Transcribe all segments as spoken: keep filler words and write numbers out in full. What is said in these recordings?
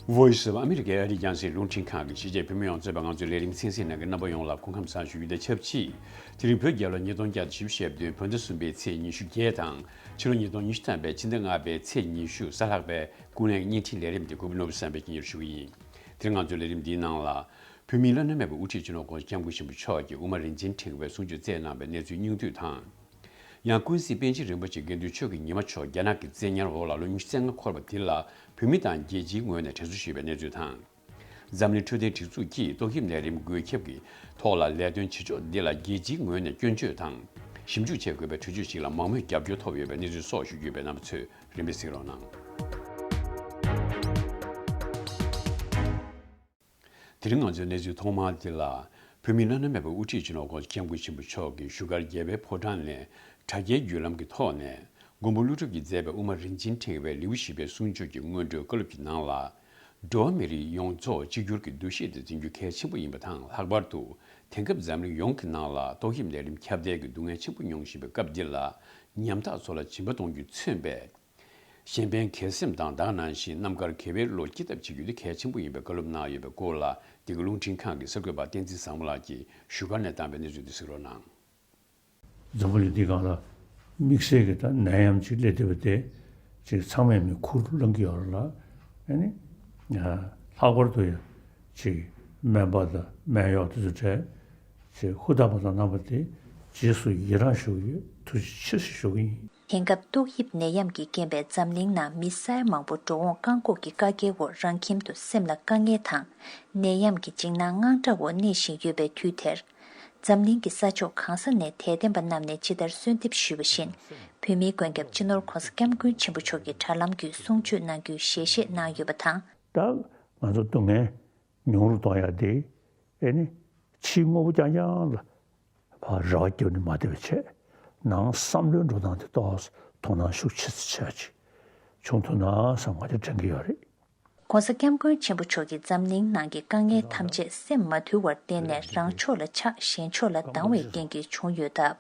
Voice of America ཨ་རིའི་རྒྱང་སྲིང་རླུང་འཕྲིན་ཁང་གི་གཞིས་བྱེས་བོད་མི་ཡོངས་གཙོས་པའི་ང་ཚོའི་ལས་རིམ་གསན་གཟིགས་གནང་མཁན་རྣམ་པ་ཡོངས་ལ་སྐུ་ཁམས་བཟང་ཞུ་རྒྱུ་དང་ཆབས་ཅིག་དེ་རིང་བོད་རྒྱལ་ལོ་ཉིས་སྟོང་བརྒྱ་དང་བཞི་བཅུ་ཞེ་བདུན་བོད་ཟླ་གསུམ་པའི་ཚེས་ཉི་ཤུ་བརྒྱད་དང་ཕྱི་ལོ་ཉིས་སྟོང་ཉི་ཤུ་ཐམ་པའི་ཕྱི་ཟླ་ལྔ་པའི་ཚེས་ཉི་ཤུ་གཟའ་ལྷག་པའི་ཀུན་གླེང་བརྙན་འཕྲིན་ལས་རིམ་འདི་གུས་པ་ནོར་བུ་བསམ་འཕེལ་གྱིས་སྙན་སྒྲོན་ཞུ་གི་ཡིན། དེ་རིང་ང་ཚོའི་ལས་རིམ་འདིའི་ནང་ལ། བོད་མིའི་བླ་ན་མེད་པའི་དབུ་ཁྲིད་སྤྱི་ནོར་༧གོང་ས་༧སྐྱབས་མགོན་ཆེན་པོ་མཆོག་གིས་དབུ་མ་རིན་ཆེན་ཕྲེང་བའི་གསུང་ཆོས་བསྩལ་གནང་བའི་གནས་ཚུལ་སྙིང་བསྡུས་དང་། ཡང་ཀུན་གཟིགས་པཎ་ཆེན་རིན་པོ་ཆེ་དགེ་འདུན་ཆོས་ཀྱི་ཉི་མ་མཆོག་རྒྱ་ནག་གི་བཙན་ཉར་འོག་ལ་ལོ་ཉི་ཤུ་རྩ་ལྔ་འཁོར་བ་འདི་ལ་བོད་མི་དང་རྒྱལ་སྤྱིའི་ངོས་ནས་དྲན་གསོ་ཞུས་པའི་གནས་ཚུལ་དང་། འཛམ་གླིང་འཕྲོད་བསྟེན་སྒྲིག་འཛུགས་ཀྱིས་ཏོག་དབྱིབས་ནད་རིམས་འགོས་ཁྱབ་ཀྱི་ཐོག་ལ་ལས་དོན་བྱེད་ཕྱོགས་འདི་ལ་རྒྱལ་སྤྱིའི་ངོས་ནས་སྐྱོན་བརྗོད་དང་། ཞིབ་འཇུག་བྱེད་དགོས་པའི་གྲོས་ཆོད་ཞིག་ལ་མང་མོས་རྒྱབ་སྐྱོར་ཐོབ་ཡོད་པའི་གནས་ཚུལ་སོགས་ཞུ་རྒྱུ་ཡོད་པས་རྣམ་པ་ཚོས་རིམ་པས་གཟིགས་རོགས་གནང་། དེ་རིང་ང་ཚོའི་གནས་ཚུལ་ཐོག་མ་འདི་ལ། བོད་མིའི་བླ་ན་མེད་པའི་དབུ་ཁྲིད་སྤྱི་ནོར་༧གོང་ས་༧སྐྱབས་མགོན་ཆེན་པོ་མཆོག་གིས་བཞུགས་སྒར་རྒྱལ་བའི་ཕོ་བྲང་ནས་དྲ་རྒྱའི་བརྒྱུད་ལམ་གྱི་ཐོག་ནས་མགོན་པོ་ཀླུ་སྒྲུབ་ཀྱིས་མཛད་པའི་དབུ་མ་རིན་ཆེན་ཕྲེང་བའི་ལེའུ་བཞི་པའི་གསུང་ཆོས་ཀྱི་སྔོན་འགྲོའི་བཀའ་སློབ་ཀྱི་ནང་ལ། འགྲོ་བ་མི་རིགས་ཡོངས་རྫོགས་གཅིག་གྱུར་གྱི་འདུ་ཤེས་དེ་འཛིན་རྒྱུ་གལ་ཆེན་པོ་ཡིན་པ་དང་། ལྷག་པར་དུ་དེང་སྐབས་འཛམ་གླིང་ཡོངས་ཀྱི་ནང་ལ་ཏོག་དབྱིབས་ནད་རིམས་ཁྱབ་གདལ་གྱི་སྡུག་བསྔལ་ཆེན་པོ་མྱོང་བཞིན་པའི་སྐབས་འདི་ལ། ཉམ་ཐག་ཚོ་ལ་སྦྱིན་པ་གཏོང་རྒྱུས་མཚོན་པའི་གཞན་ཕན་གལ་སེམས་དང་། ད་ག་ནང་བཞིན་རྣམ་དཀར་དགེ་བའི་བློ་སྐྱེད་ཐབས་བྱེད་རྒྱུ་དེ་གལ་ཆེན་པོ་ཡིན་པའི་བཀའ་སློབ་གནང་ཡོད་པའི་སྐོར་ལ། འདི་ག་རླུང་འཕྲིན་ཁང་གི་གསར་འགོད་པ་བསྟན་འཛིན་བཟང་མོ་ལགས་ཀྱིས་བཞུགས་སྒར་ནས་བཏང་བའི་གནས་ཚུལ་འདི་གཟིགས་རོགས་གནང་། འཛམ་བུ་གླིང་འདིའི་སྒང་ལ་དམིགས་བསལ་གྱི་ད་ནད་ཡམས་ཅིག་སླེབས་བསྡད་པ་དེ་ཅིག་ཚང་མས་མིག་ཁུར་བླངས་ཀྱི་ཡོད་རེད་ལ། ཨ་ནི་ལྷག་པར་དུ་ཡང་ཅིག་སྨན་པ་དང་སྨན་གཡོག་དེ་ཚོ་གྲས་ཅིག་ཧུར་ཐག་པ་དང་རྣམ་པ་དེ་རྗེས་སུ་ཡི་རང་ཞུ་གི་ཡོད། ཐུགས་རྗེ་ཆེ་ཞེས་ཞུ་གི་ཡིན། དེང་སྐབས་ཏོག་དབྱིབས་ནད་ཡམས་ཀྱི་རྐྱེན་པས་འཛམ་གླིང་ནང་མི་ས་ཡ་མང་པོ་འགྲོ་འོང་བཀག་འགོག་གི་བཀའ་རྒྱའི་འོག་རང་ཁྱིམ་དུ་སེམས་ལ་དཀའ་ངལ་དང་། ནད་ཡམས་ཀྱི་འཇིགས་སྣང་དངངས་སྐྲག་འོག་གནས་བཞིན་ཡོད་པའི་དུས་དེར། འཛམ་གླིང་གི་ས་ཕྱོགས་གང་ས་ནས་དད་ལྡན་པ་རྣམས་ནས་ཇི་ལྟར་གསོལ་འདེབས་ཞུས་པ་བཞིན། བོད་མིའི་མགོན་སྐྱབས་སྤྱི་ནོར་༧གོང་ས་༧སྐྱབས་མགོན་ཆེན་པོ་མཆོག་གིས་དྲ་ལམ་བརྒྱུད་གསུང་ཆོས་གནང་རྒྱུའི་ཞལ་བཞེས་གནང་ཡོད་པ་དང་། ད་ང་ཚོ་སྡུག་བསྔལ་མྱོང་རུ་གཏོང་ཡ་དེ་ཨེ་ནི་ཕྱིའི་དངོས་པོ་རྐྱང་རྐྱང་ལ་ཕར་རེ་བ་བརྒྱབ་ནས་མ་བསྡད་པ་བྱས། ནང་བསམ་བློའི་འགྲོ་སྟངས་དེ་ཏོག་ཙམ་དོ་སྣང་ཤུགས་ཆེ་ཙམ་བྱས་པ་ཅིག་བྱུང་ཐུབ་ན་བསམ་ང་ཅིག་དྲན་གྱི་ཡོད་རེད། ༸གོང་ས་༸སྐྱབས་མགོན་ཆེན་པོ་མཆོག་གིས་འཛམ་གླིང་ནང་གི་དཀའ་ངལ་ཐམས་ཅད་སེམས་མ་ཐུལ་བར་བརྟེན་ནས་རང་ཕྱོགས་ལ་ཆགས་གཞན་ཕྱོགས་ལ་སྡང་བའི་རྐྱེན་གྱིས་བྱུང་ཡོད་སྟབས།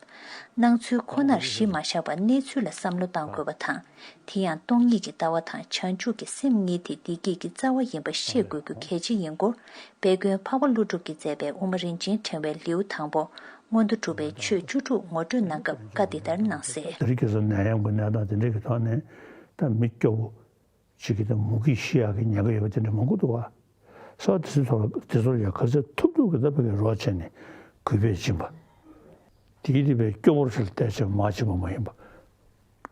སྣང་ཚུལ་ཁོ་ནར་གཞི་མ་བཞག་པར་གནས་ཚུལ་ལ་བསམ་བློ་གཏང་དགོས་པ་དང་། དེ་ཡང་སྟོང་ཉིད་ཀྱི་ལྟ་བ་དང་བྱང་ཆུབ་ཀྱི་སེམས་གཉིས་དེ་བདེ་སྐྱིད་ཀྱི་རྩ་བ་ཡིན་པ་ཤེས་དགོས་རྒྱུ་གལ་ཆེ་ཡིན་སྐོར། དཔལ་མགོན་འཕགས་པ་ཀླུ་སྒྲུབ་ཀྱིས་མཛད་པའི་དབུ་མ་རིན་ཆེན་ཕྲེང་བའི་ལེའུ་དང་པོ། སྔོན་དུ་གྲུབ་པའི་ཆོས་བཅུ་དྲུག་ངོ་སྤྲོད་གནང་སྐབས་བཀའ་འདི་ལྟར་གནང་གསལ། དེ་རིང་ཁ་སང་ནད་ཡམས་ཀྱི་གནས་སྟངས་དེ་འདྲ་གི་ཐོག་ནས་ད་མི་སྐྱོ་བོ་ཅིག་གིས་ད་མུ་གེས་ཤི་ཡག་གི་ཉེན་ཁ་ཡོད་པ་དེ་འདྲ་མང་པོ་འདུག་བ། ས་དེ་ཚོའི་ཐོག་ལ་དེ་ཚོར་ཡང་ག་ཚོད་ཐུབ་ཐུབ་ཀྱི་ད་ཕ་གིར་རོགས་བྱས་ནས་གུས་པས་སྦྱིན་པ། དེའི་དེ་བས་སྐྱོ་བོར་ཞིག་བལྟས་བྱས་མར་སྦྱིན་པ་མ་ཡིན་པ།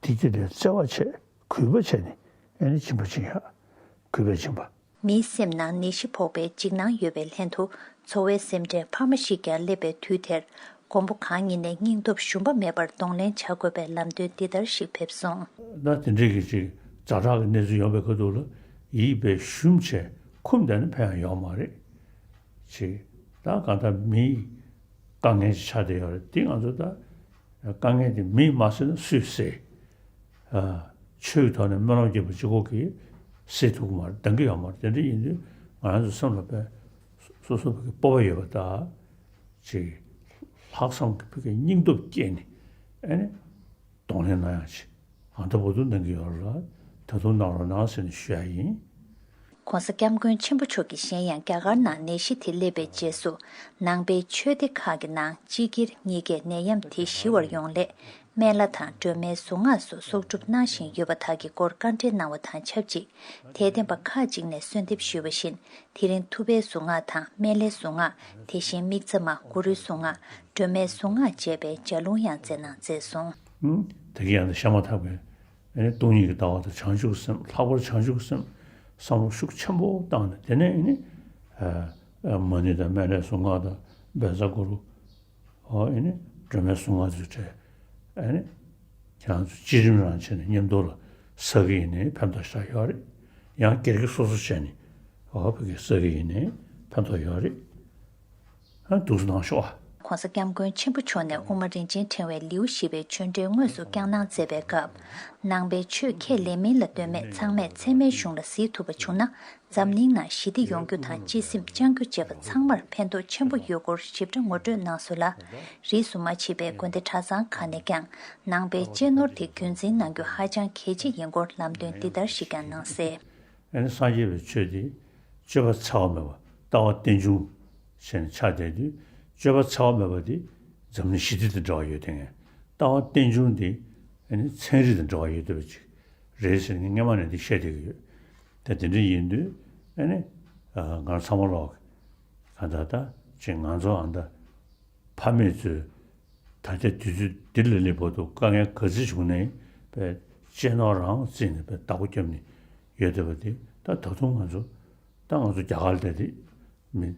དེ་དེ་ལས་བརྩེ་བ་བྱས་གུས་པ་བྱས་ནས་ཨེ་ནི་སྦྱིན་པ་སྦྱིན་ཡག་གུས་པས་སྦྱིན་པ། མིའི་སེམས་ནང་ནད་གཞི་ཕོག་པའི་འཇིགས་སྣང་ཡོད་པའི་ལྷན་དུ། འཚོ་བའི་སེམས་ཁྲལ་འཕར་མ་ཞིག་ཀྱང་སླེབས་པའི་དུས་དེར། མགོན་པོ་གང་ཉིད་ནས་སྙིང་སྟོབས་ཞུམ་པ་མེད་པར་གདོང་ལེན་བྱ་དགོས་པའི་ལམ་སྟོན་འདི་ལྟར་ཞིག་ཕེབས་སོང་། ད་དེ་འདྲའི་གི་ཅིག་ཛ་དྲག་གི་གནས་ཚུལ་ཡོང་བའི་ཁ་ཐུག་ལ་ཡིད་དཔེ་ཞུམ་བྱས་འཁུམས་བསྡད་ན་ཕན་ཡང་ཡོག་མ་རེད། ཅིག་ད་གང་ལྟར་མིའི་དཀའ་ངལ་ཅིག་ཆགས་བསྡད་ཡོད་རེད། དེ་ང་ཚོ་ད་དཀའ་ངལ་དེ་མིས་མ་སེལ་ན་སུས་སེལ། ཨ། ཆོས་ཀྱི་ཐོག་ནས་སྨོན་ལམ་རྒྱབ་པ་གཅིག་པོ་གིས་སེལ་ཐུབ་ཀྱི་མ་རེད། འདང་གི་ཡོད་མ་རེད། དེ་འདྲ་ཡིན་དུས་ང་རང་ཚོ་སེམས་ལ་དཔེ་སོ་སོ་བོད་ཀྱི་སྤོབས་པ་ཡོད་པ་དང་། ཅིག་ལྷག་བསམ་གྱི་བོད་ཀྱི་སྙིང་སྟོབས་བསྐྱེད་ནས་ཨ་ནི་གདོང་ལེན་གནང་ཡག་ཅིག་ང་ཚོ་བར་དུ་གནང་གི་ཡོད་རེད་ལ། ད་དུང་གནང་རོགས་གནང་ཟེར་ནས་ཞུ་ཡག་ཡིན། ༸གོང་ས་༸སྐྱབས་མགོན་ཆེན་པོ་མཆོག་གིས་གཞན་ཡང་རྒྱ་གར་ནང་ནད་གཞི་དེ་སླེབས་པའི་རྗེས་སུ། ནང་པའི་ཆོས་སྡེ་ཁག་གི་ནང་གཅིག་སྒེར་གཉིས་ཀས་ནད་ཡམས་དེ་ཞི་བར་ཡོང་སླད། སྨན་བླ་དང་སྒྲོལ་མའི་གཟུངས་སྔགས་སོགས་གསོག་སྒྲུབ་གནང་བཞིན་ཡོད་པ་དག་གི་སྐོར་བཀའ་འདྲི་གནང་བ་དང་ཆབས་ཅིག་དད་ལྡན་པ་ཁག་ཅིག་ནས་གསོལ་འདེབས་ཞུས་པ་བཞིན། དེ་རིང་ཐུབ་པའི་གཟུངས་སྔགས་དང་སྨན་བླའི་གཟུངས་སྔགས། དེ་བཞིན་དམིགས་བརྩེ་མ། གུ་རུའི་གཟུངས་སྔགས། སྒྲོལ་མའི་གཟུངས་སྔགས་བཅས་པའི་ལྗགས་ལུང་ཡང་སྩལ་གནང་མཛད་སོང་། ད་གིན་ཡང་ན་ཤ་མ་ཐག་པའི་ཨེ་ནི་སྟོང་ཉིད་ཀྱི་ལྟ་བ་དང་བྱང་ཆུབ་ཀྱི་སེམས། ལྷག་པར་བྱང་ཆུབ་ཀྱི་སེམས་བསམ་བློ་ཤུགས་ཆེན་པོ་བཏང་ནས། དེ་ནས་ཨེ་ནི་ཨ་མ་ཎི་དང་སྨན་བླའི་གཟུངས་སྔགས་དང་བཛྲ་གུ་རུ། ཨོ་ཨེ་ནི་སྒྲོལ་མའི་གཟུངས་སྔགས་ཚུལ་བྲལ། ཨེ་ནི་ཁྱེད་རང་ཚོ་བསྐྱེད་རིམ་རང་བྱས་ནས་མཉམ་དུ་ལ་བསགས་ཀྱི་ཡིན་ནའི་ཕན་ཐོགས་ཞེ་དྲག་ཡོད་རེད། ཡང་སྒེར་གྱི་སོ་སོ་བྱས་ནས་ཨོ་བོད་ཀྱི་བསགས་ཀྱི་ཡིན་ནའི་ཕན་ཐོགས་ཡོད་རེད། ཨ་འདུག་སེ་གནང་ཤོག་ཨ། ༸གོང་ས་༸སྐྱབས་མགོན་ཆེན་པོ་མཆོག་ནས་དབུ་མ་རིན་ཆེན་ཕྲེང་བའི་ལེའུ་བཞི་པའི་ཆོས་འབྲེལ་དངོས་སུ་བསྐྱངས་གནང་མཛད་པའི་སྐབས། ནང་པའི་ཆོས་ཁས་ལེན་མིན་ལ་ལྟོས་མེད་ཚང་མས་ཚད་མའི་གཞུང་ལ་གཟིགས་ཐུབ་པ་བྱུང་ན། འཛམ་གླིང་ནང་ཞི་བདེ་ཡོང་རྒྱུ་དང་སྤྱི་སེམས་བཅང་རྒྱུ་བཅས་པ་ཚང་མར་ཕན་ཐོགས་ཆེན་པོ་ཡོད་སྐོར་ཞིབ་ཕྲ་ངོ་སྤྲོད་གནང་སོང་ལ། རིས་སུ་མ་ཆད་པའི་དགོན་སྡེ་གྲྭ་ཚང་ཁག་ནས་ཀྱང་ནང་པའི་གཅེས་ནོར་དེ་རྒྱུན་འཛིན་གནང་རྒྱུ་ཧ་ཅང་གལ་ཆེ་ཡིན་སྐོར་ལམ་སྟོན་འདི་ལྟར་ཞིག་ཀྱང་གནང་གསལ། ཨ་ནི་སངས་རྒྱས་པའི་ཆོས་འདི་ སྤྱོད་པ་འཚེ་བ་མེད་པ་ལྟ་བ་རྟེན་འབྱུང་ཞེས་ནས་ཆགས་བསྡད་དུས། སྤྱོད་པ་འཚེ་བ་མེད་པ་དེ་འཛམ་གླིང་ཞི་བདེ་དང་འབྲེལ་བ་ཡོད་དེ། ངས་ལྟ་བ་རྟེན་འབྱུང་དེ་ཨ་ནི་ཚན་རིག་དང་འབྲེལ་བ་ཡོད་བསྡད་པ་ཅིག་རེད་ཟེར་ནས་སྔན་མ་ནས་འདི་བཤད་བསྡད་ཀྱི་ཡོད། ད་དེ་འདྲ་ཡིན་དུས་ཨ་ནི་ང་ཚང་མ་ལོག་ག་ད་ད་ཅིག་ང་ཚོ་ཨ་ད། ཕ་མེས་ཚོས་ད་ལྟའི་དུས་ཚོད་འདི་ལ་སླེབས་བར་དུ་དཀའ་ངལ་ག་ཚོད་བྱུང་ནའི་པའི་གཅེས་ནོར་རང་བརྩིས་ནས་པའི་བདག་པོ་བརྒྱབ་ནས་ཡོད་བསྡད་པ་དེ། ད་ད་དུང་ང་ཚོ་ད་ང་ཚོ་རྒྱ་གར་ལ་བསྡད་དེ་མི་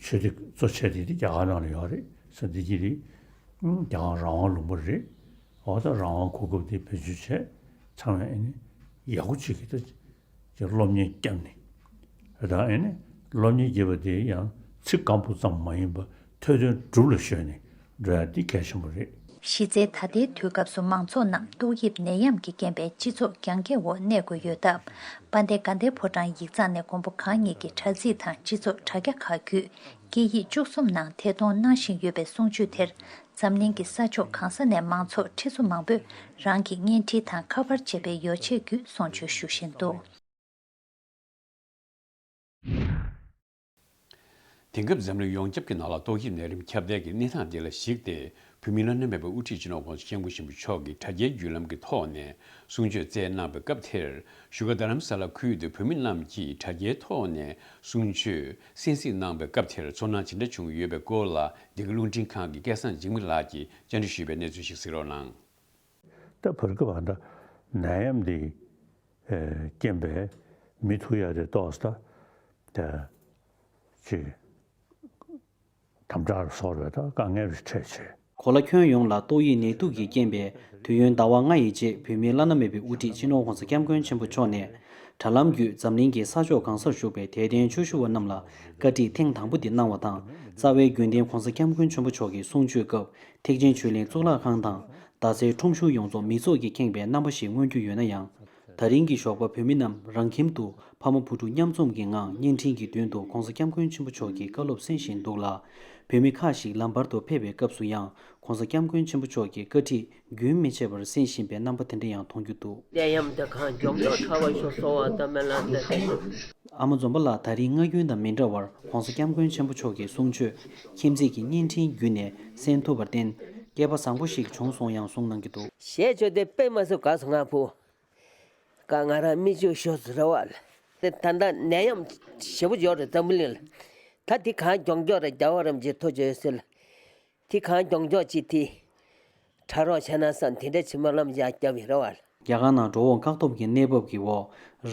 ཆོས་སྡེ་གཙོ་ཆེ་དེ་དེ་རྒྱ་གར་ནང་ལ་ཡོད་རེད་ཟེར། འདི་གི་རེད། རྒྱ་གར་རང་དབང་ལུང་པ་རེད། འོ་ད་རང་དབང་གོ་སྐབས་དེ་བེད་སྤྱོད་བྱས་ཚང་མས་ཨ་ནི་ཡག་པོ་བྱེད་ཀྱི་ད། ཀྱི་སློབ་གཉེར་བརྒྱབ་ནས། ད་ཨེ་ནས་སློབ་གཉེར་བརྒྱབ་པ་དེ་ཡང་ཚིག་སྐམ་པོ་ཙམ་མ་ཡིན་པར་ཐོས་དོན་སྒྲུབ་ལ་གཞོལ་ནས་འགྲོ་ཡ་དེ་གལ་ཆེན་པོ་རེད། གཞི་རྩའི་ད་ལྟའི་དུས་སྐབས་སུ་མང་ཚོགས་རྣམས་ཏོག་དབྱིབས་ནད་ཡམས་ཀྱི་རྐྱེན་པས་སྤྱི་ཚོགས་རྒྱང་བཀྱེད་འོག་གནས་དགོས་ཡོད་སྟབས། དཔལ་ལྡན་དགའ་ལྡན་ཕོ་བྲང་ཡིག་ཚང་ནས་མགོན་པོ་གང་ཉིད་ཀྱི་དྲ་ཚིགས་དང་སྤྱི་ཚོགས་དྲ་རྒྱ་ཁག་བརྒྱུད་སྐད་ཡིག་བཅུ་གསུམ་ནང་ཐད་གཏོང་གནང་བཞིན་ཡོད་པའི་གསུང་ཆོས་དེར། འཛམ་གླིང་གི་ས་ཕྱོགས་གང་ས་ནས་མང་ཚོགས་ཁྲི་ཚོ་མང་པོས་རང་གི་བརྙན་འཕྲིན་དང་ཁ་པར་བཅས་པའི་ཡོ་ཆས་བརྒྱུད་གསུང་ཆོས་ཞུ་བཞིན་འདུག། དེང་སྐབས་འཛམ་གླིང་ཡོངས་ཁྱབ་ཀྱི་ནང་ལ་ཏོག་དབྱིབས་ནད་རིམས་ཁྱབ་གདལ་གྱི་གནས་སྟངས་དེ་ལ་གཞིགས་ཏེ། བོད་མིའི་བླ་ན་མེད་པའི་དབུ་ཁྲིད་སྤྱི་ནོར་༸གོང་ས་༸སྐྱབས་མགོན་ཆེན་པོ་མཆོག་གིས་དྲ་རྒྱའི་བརྒྱུད་ལམ་གྱི་ཐོག་ནས་གསུང་ཆོས་སྩལ་གནང་བའི་སྐབས་དེར། བཞུགས་སྒར་རྡ་རམ་ས་ལ་ཁུལ་དུ་བོད་མི་རྣམས་ཀྱིས་དྲ་རྒྱའི་ཐོག་ནས་གསུང་ཆོས་གསན་གཟིགས་གནང་བའི་སྐབས་དེར་ཚོར་སྣང་ཇི་འདྲ་བྱུང་ཡོད་པའི་སྐོར་ལ། འདི་ག་རླུང་འཕྲིན་ཁང་གི་སྐལ་བཟང་འཇིགས་མེད་ལགས་ཀྱིས་བཅར་འདྲི་ཞུས་པའི་གནས་ཚུལ་ཞིག་གཟིགས་རོགས་གནང་། ད་བར་སྐབས་ཨ་འདྲ་ནད་ཡམས་འདི་རྐྱེན་པས་མི་ཐུག་ཡ་དེ་ཏོག་ཙམ་ད་ཅིག་དམ་དྲག་སོགས་རེད། ད་དཀའ་ངལ་རེ་འཕྲད་བྱས། གོ་ལ་ཁྱོན་ཡོངས་ལ་ཏོག་དབྱིབས་ནད་དུག་གི་རྐྱེན་པས་དུས་ཡུན་ཟླ་བ་ལྔ་ཡི་རྗེས་བོད་མིའི་བླ་ན་མེད་པའི་དབུ་ཁྲིད་སྤྱི་ནོར་༸གོང་ས་༸སྐྱབས་མགོན་ཆེན་པོ་མཆོག་ནས་དྲ་ལམ་བརྒྱུད་འཛམ་གླིང་གི་ས་ཕྱོགས་གང་སར་བཞུགས་པའི་དད་ལྡན་ཆོས་ཞུ་བ་རྣམས་ལ་བཀའ་ཁྲིད་ཐེངས་དང་པོ་དེ་གནང་བ་དང་། རྩ་བའི་དགོན་སྡེ་༸གོང་ས་༸སྐྱབས་མགོན་ཆེན་པོ་མཆོག་གི་གསུང་ཆོས་སྐབས་ཐེག་ཆེན་ཆོས་གླིང་གཙུག་ལག་ཁང་དང་། རྡ་སའི་ཁྲོམ་གཞུང་ཡོངས་རྫོགས་མི་ཚོགས་ཀྱིས་ཁེངས་པའི་རྣམ་པ་ཞིག་མངོན་རྒྱུ་ཡོད་ན་ཡང་། ད་རིང་གི་ཞོགས་པ་བོད་མི་རྣམས་རང་ཁྱིམ་དུ་ཕ་མ་བུ་ཕྲུག་མཉམ་འཛོམས་ཀྱི་ངང་བརྙན་འཕྲིན་གྱི་མདུན་དུ་༸གོང་ས་༸སྐྱབས་མགོན་ཆེན་པོ་མཆོག་གི་བཀའ་སློབ་གསན་བཞིན་འདུག་ལ། བོད་མི་ཁག་ཞིག་ལམ་བར་དུ་ཕེབས་པའི་སྐབས་སུ་ཡང་༸གོང་ས་༸སྐྱབས་མགོན་ཆེན་པོ་མཆོག་གི་བཀའ་ཁྲིད་རྒྱུན་མི་ཆད་པར་གསན་བཞིན་པའི་རྣམ་པ་དེ་འདྲ་ཡང་མཐོང་རྒྱུ་འདུག། ནད་ཡམས་འདི་གང་མགྱོགས་མགྱོགས་དྲག་པར་ཤོག་གསོལ་བ་དང་སྨོན་ལམ་འདེབས། ཨ་མ་འཛོམས་པ་ལགས་ད་རིང་སྔ་རྒྱུན་དང་མི་འདྲ་བར་༸གོང་ས་༸སྐྱབས་མགོན་ཆེན་པོ་མཆོག་གི་གསུང་ཆོས་ཁྱིམ་མཚེས་ཀྱི་བརྙན་འཕྲིན་བརྒྱུད་ནས་གསན་ཐུབ་པར་བརྟེན་སྐལ་པ་བཟང་པོ་ཞིག་བྱུང་སོང་ཡང་གསུང་གནང་གི་འདུག། གཞས་བཅོས་ཏེ་དཔེ་མ་སྲིད་དགའ་སོང་ང་བུ། ཀ་ང་རང་མི་ཅུ་ཤོ་ཟི་ར་བ་ལ། དེ་ད་ལྟ་ནད་ཡམས་ཞེ་པོ་ཡོད་རེད་འཛམ་བུ་གླིང་ལ། ད་དེ་གང་མགྱོགས་མགྱོགས་རེད་རྒྱལ་བ་རིན་པོ་ཆེ་ཐུགས་རྗེ་ཡོད་སྲིད་ལ། དེ་གང་མགྱོགས་མགྱོགས་ཅིག་དེ་དྲག་རོགས་བྱས་ན་བསམ་དེ་འདྲ་ཅིག་སྨོན་ལམ་ཡག་བརྒྱབ་ཡོད་རེད་བ་ལ། རྒྱ་གར་ནང་འགྲོ་འོང་བཀག་སྡོམ་གྱི་གནས་བབ་ཀྱི་འོག་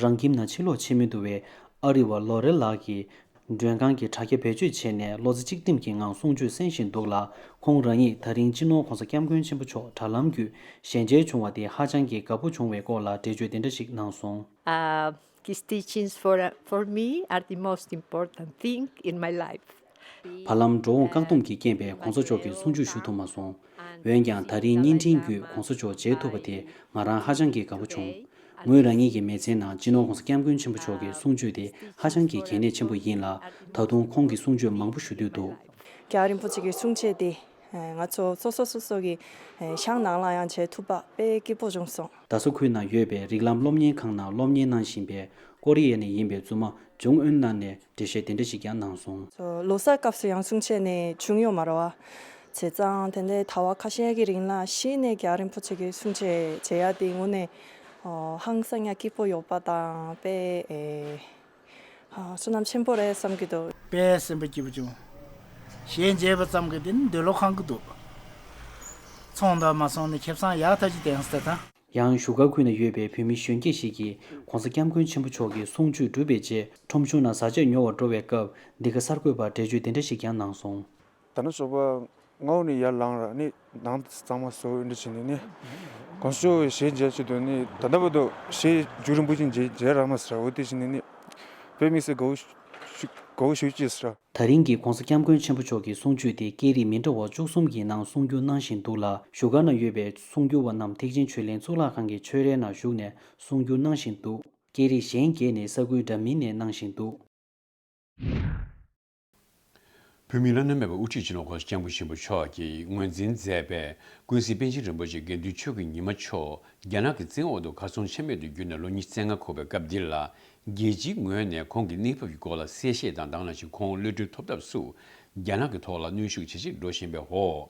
རང་ཁྱིམ་ནང་ཕྱིར་ལོག་བྱེད་མི་ཐུབ་པའི་ཨ་རི་བ་ལོ་རེ་ལགས་ཀྱིས། མགྲོན་ཁང་གི་དྲ་རྒྱ་བེད་སྤྱོད་བྱས་ནས་བློ་རྩེ་གཅིག་སྒྲིམ་གྱི་ངང་གསུང་ཆོས་གསན་བཞིན་འདུག་ལ། ཁོང་རང་ཉིད་ད་རིང་སྤྱི་ནོར་༸གོང་ས་༸སྐྱབས་མགོན་ཆེན་པོ་མཆོག་དྲ་ལམ་བརྒྱུད་ཞལ་མཇལ་བྱུང་བ་དེ་ཧ་ཅང་གི་དགའ་པོ་བྱུང་བའི་སྐོར་ལ་འགྲེལ་བརྗོད་འདི་འདྲ་ཞིག་གནང་སོང་། Uh, his teachings for, for me are the most important thing in my life. བར་ལམ་འགྲོ་འོང་བཀག་སྡོམ་གྱི་རྐྱེན་པས་༸གོང་ས་མཆོག་གི་གསུང་ཆོས་ཞུ་ཐུབ་མ་སོང་། འོན་ཀྱང་ད་རིང་བརྙན་འཕྲིན་བརྒྱུད་༸གོང་ས་མཆོག་མཇལ་ཐུབ་པ་དེ་ང་རང་ཧ་ཅང་གི་དགའ་པོ་བྱུང་། ངོས་རང་ཉིད་ཀྱི་མི་ཚེའི་ནང་སྤྱི་ནོར་༸གོང་ས་༸སྐྱབས་མགོན་ཆེན་པོ་མཆོག་གི་གསུང་ཆོས་དེ་ཧ་ཅང་གི་གལ་གནད་ཆེན་པོ་ཡིན་ལ། ད་དུང་ཁོང་གི་གསུང་ཆོས་མང་པོ་ཞུ་འདོད་འདུག། རྒྱལ་བ་རིན་པོ་ཆེ་གི་གསུང་ཆོས་དེ་ང་ཚོ་སོ་སོ་སོ་སོ་གི་ཤང་ནང་ལ་ཡང་མཇལ་ཐུབ་པ་དཔེ་སྐྱིད་པོ་བྱུང་སོང་། རྡ་ས་ཁུལ་ནང་ཡོད་པའི་རིགས་ལམ་སློབ་གཉེར་ཁང་ནང་སློབ་གཉེར་གནང་བཞིན་པའི་ཀོ་རི་ཡ་ནས་ཡིན་པའི་བཙུན་མ་ཇུང་ཨུན་ནན་ནས་འགྲེལ་བཤད་དེ་འདྲ་ཞིག་ཀྱང་གནང་སོང་། ལོ་གསར་སྐབས་སུ་ཡང་གསུང་ཆོས་ནི་བྱུང་ཡོད་མ་རེད་བ། བྱས་ཙང་དེ་འདྲའི་ཟླ་བ་ཁ་ཤས་ཀྱི་རིང་ལ་གཞི་ནས་རྒྱལ་བ་རིན་པོ་ཆེ་གི་གསུང་ཆོས་མཇལ་ཡ་དེ་དངོས་གནས་ཧང་སང་ཡ་སྐྱིད་པོ་ཡོད་པ་དང་དཔེ་བསོད་ནམས་ཆེན་པོ་རེད་བསམ་གྱི་འདུག། དཔེ་སེམས་པ་སྐྱིད་པོ་བྱུང་། གཞས་མཇལ་བ་ཙམ་གྱིས་དེ་ནི་འདོད་བློ་ཁེངས་ཀྱི་འདུག། ཚོང་དང་མ་སོང་ནས་ཁེ་བཟང་ཡག་ཐག་ཆོད་ལྡན་ཟེར་དང་། ཡང་བཞུགས་སྒར་ཁུལ་ན་ཡོད་པའི་བོད་མི་གཞོན་སྐྱེས་ཤིག་གིས་༸གོང་ས་༸སྐྱབས་མགོན་ཆེན་པོ་མཆོག་གི་གསུང་ཆོས་གྲུབ་པའི་རྗེས་ཁྲོམ་གཞུང་ནང་བཟའ་ཆས་ཉོ་བར་འགྲོ་བའི་སྐབས་འདི་ག་གསར་འགོད་པར་འགྲེལ་བརྗོད་དེ་འདྲ་ཞིག་ཀྱང་གནང་སོང་། ད་ནི་ཞོགས་པ་སྔ་པོ་ནས་ཡར་ལངས་ར་ནི་ནང་གཙང་མ་བཟོ་འདི་བྱས་ནས་ནི། གང་ཤོ་གཞས་མཇལ་ཆེད་དུ་ནི་ད་ལྟ་བར་དུ་གཞས་མཇུག་རིང་པོ་ཅིག་མཇལ་མཇལ་རག་མ་སོང་། འོ་དེ་བྱས་ནས་ནི་དཔེ་མི་སྲིད་དགའ་བོ་ཞུ་དགའ་བོ་ཞུ་ཅེས་ཟེར། ད་རིང་གི་༸གོང་ས་༸སྐྱབས་མགོན་ཆེན་པོ་མཆོག་གི་གསུང་ཆོས་དེ་སྐད་རིགས་མི་འདྲ་བ་བཅུ་གསུམ་གྱི་ནང་གསུང་བསྒྱུར་གནང་བཞིན་འདུག་ལ། བཞུགས་སྒར་ན་ཡོད་པའི་གསུང་བསྒྱུར་བ་རྣམས་ཐེག་ཆེན་ཆོས་གླིང་གཙུག་ལག་ཁང་གི་ཆོས་རའི་ནང་བཞུགས་ནས་གསུང་བསྒྱུར་གནང་བཞིན་འདུག། སྐད་རིགས་གཞན་བརྒྱད་ནི་ས་ཁུལ་འདྲ་མིན་ནས་གནང་བཞིན་འདུག། བོད་མིའི་བླ་ན་མེད་པའི་དབུ་ཁྲིད་སྤྱི་ནོར་༸གོང་ས་༸སྐྱབས་མགོན་ཆེན་པོ་མཆོག་གིས་ངོས་འཛིན་མཛད་པའི་ཀུན་གཟིགས་པཎ་ཆེན་རིན་པོ་ཆེ་དགེ་འདུན་ཆོས་ཀྱི་ཉི་མ་མཆོག་རྒྱ་ནག་གི་བཙན་འོག་ཏུ་གར་སོང་ཆ་མེད་དུ་གྱུར་ནས་ལོ་ཉི་ཤུ་རྩ་ལྔ་འཁོར་བའི་སྐབས་འདི་ལ། རྒྱལ་སྤྱིའི་ངོས་ནས་ཁོང་གི་གནས་བབ་ཀྱི་སྐོར་ལ་གསལ་བཤད་དང་། དེ་ནང་བཞིན་ཁོང་གློད་གྲོལ་ཐོབ་ཐབས་སུ་རྒྱ་ནག་གི་ཐོག་ལ་གནོན་ཤུགས་ཇེ་ཆེར་འགྲོ་བཞིན་པའི་འོག་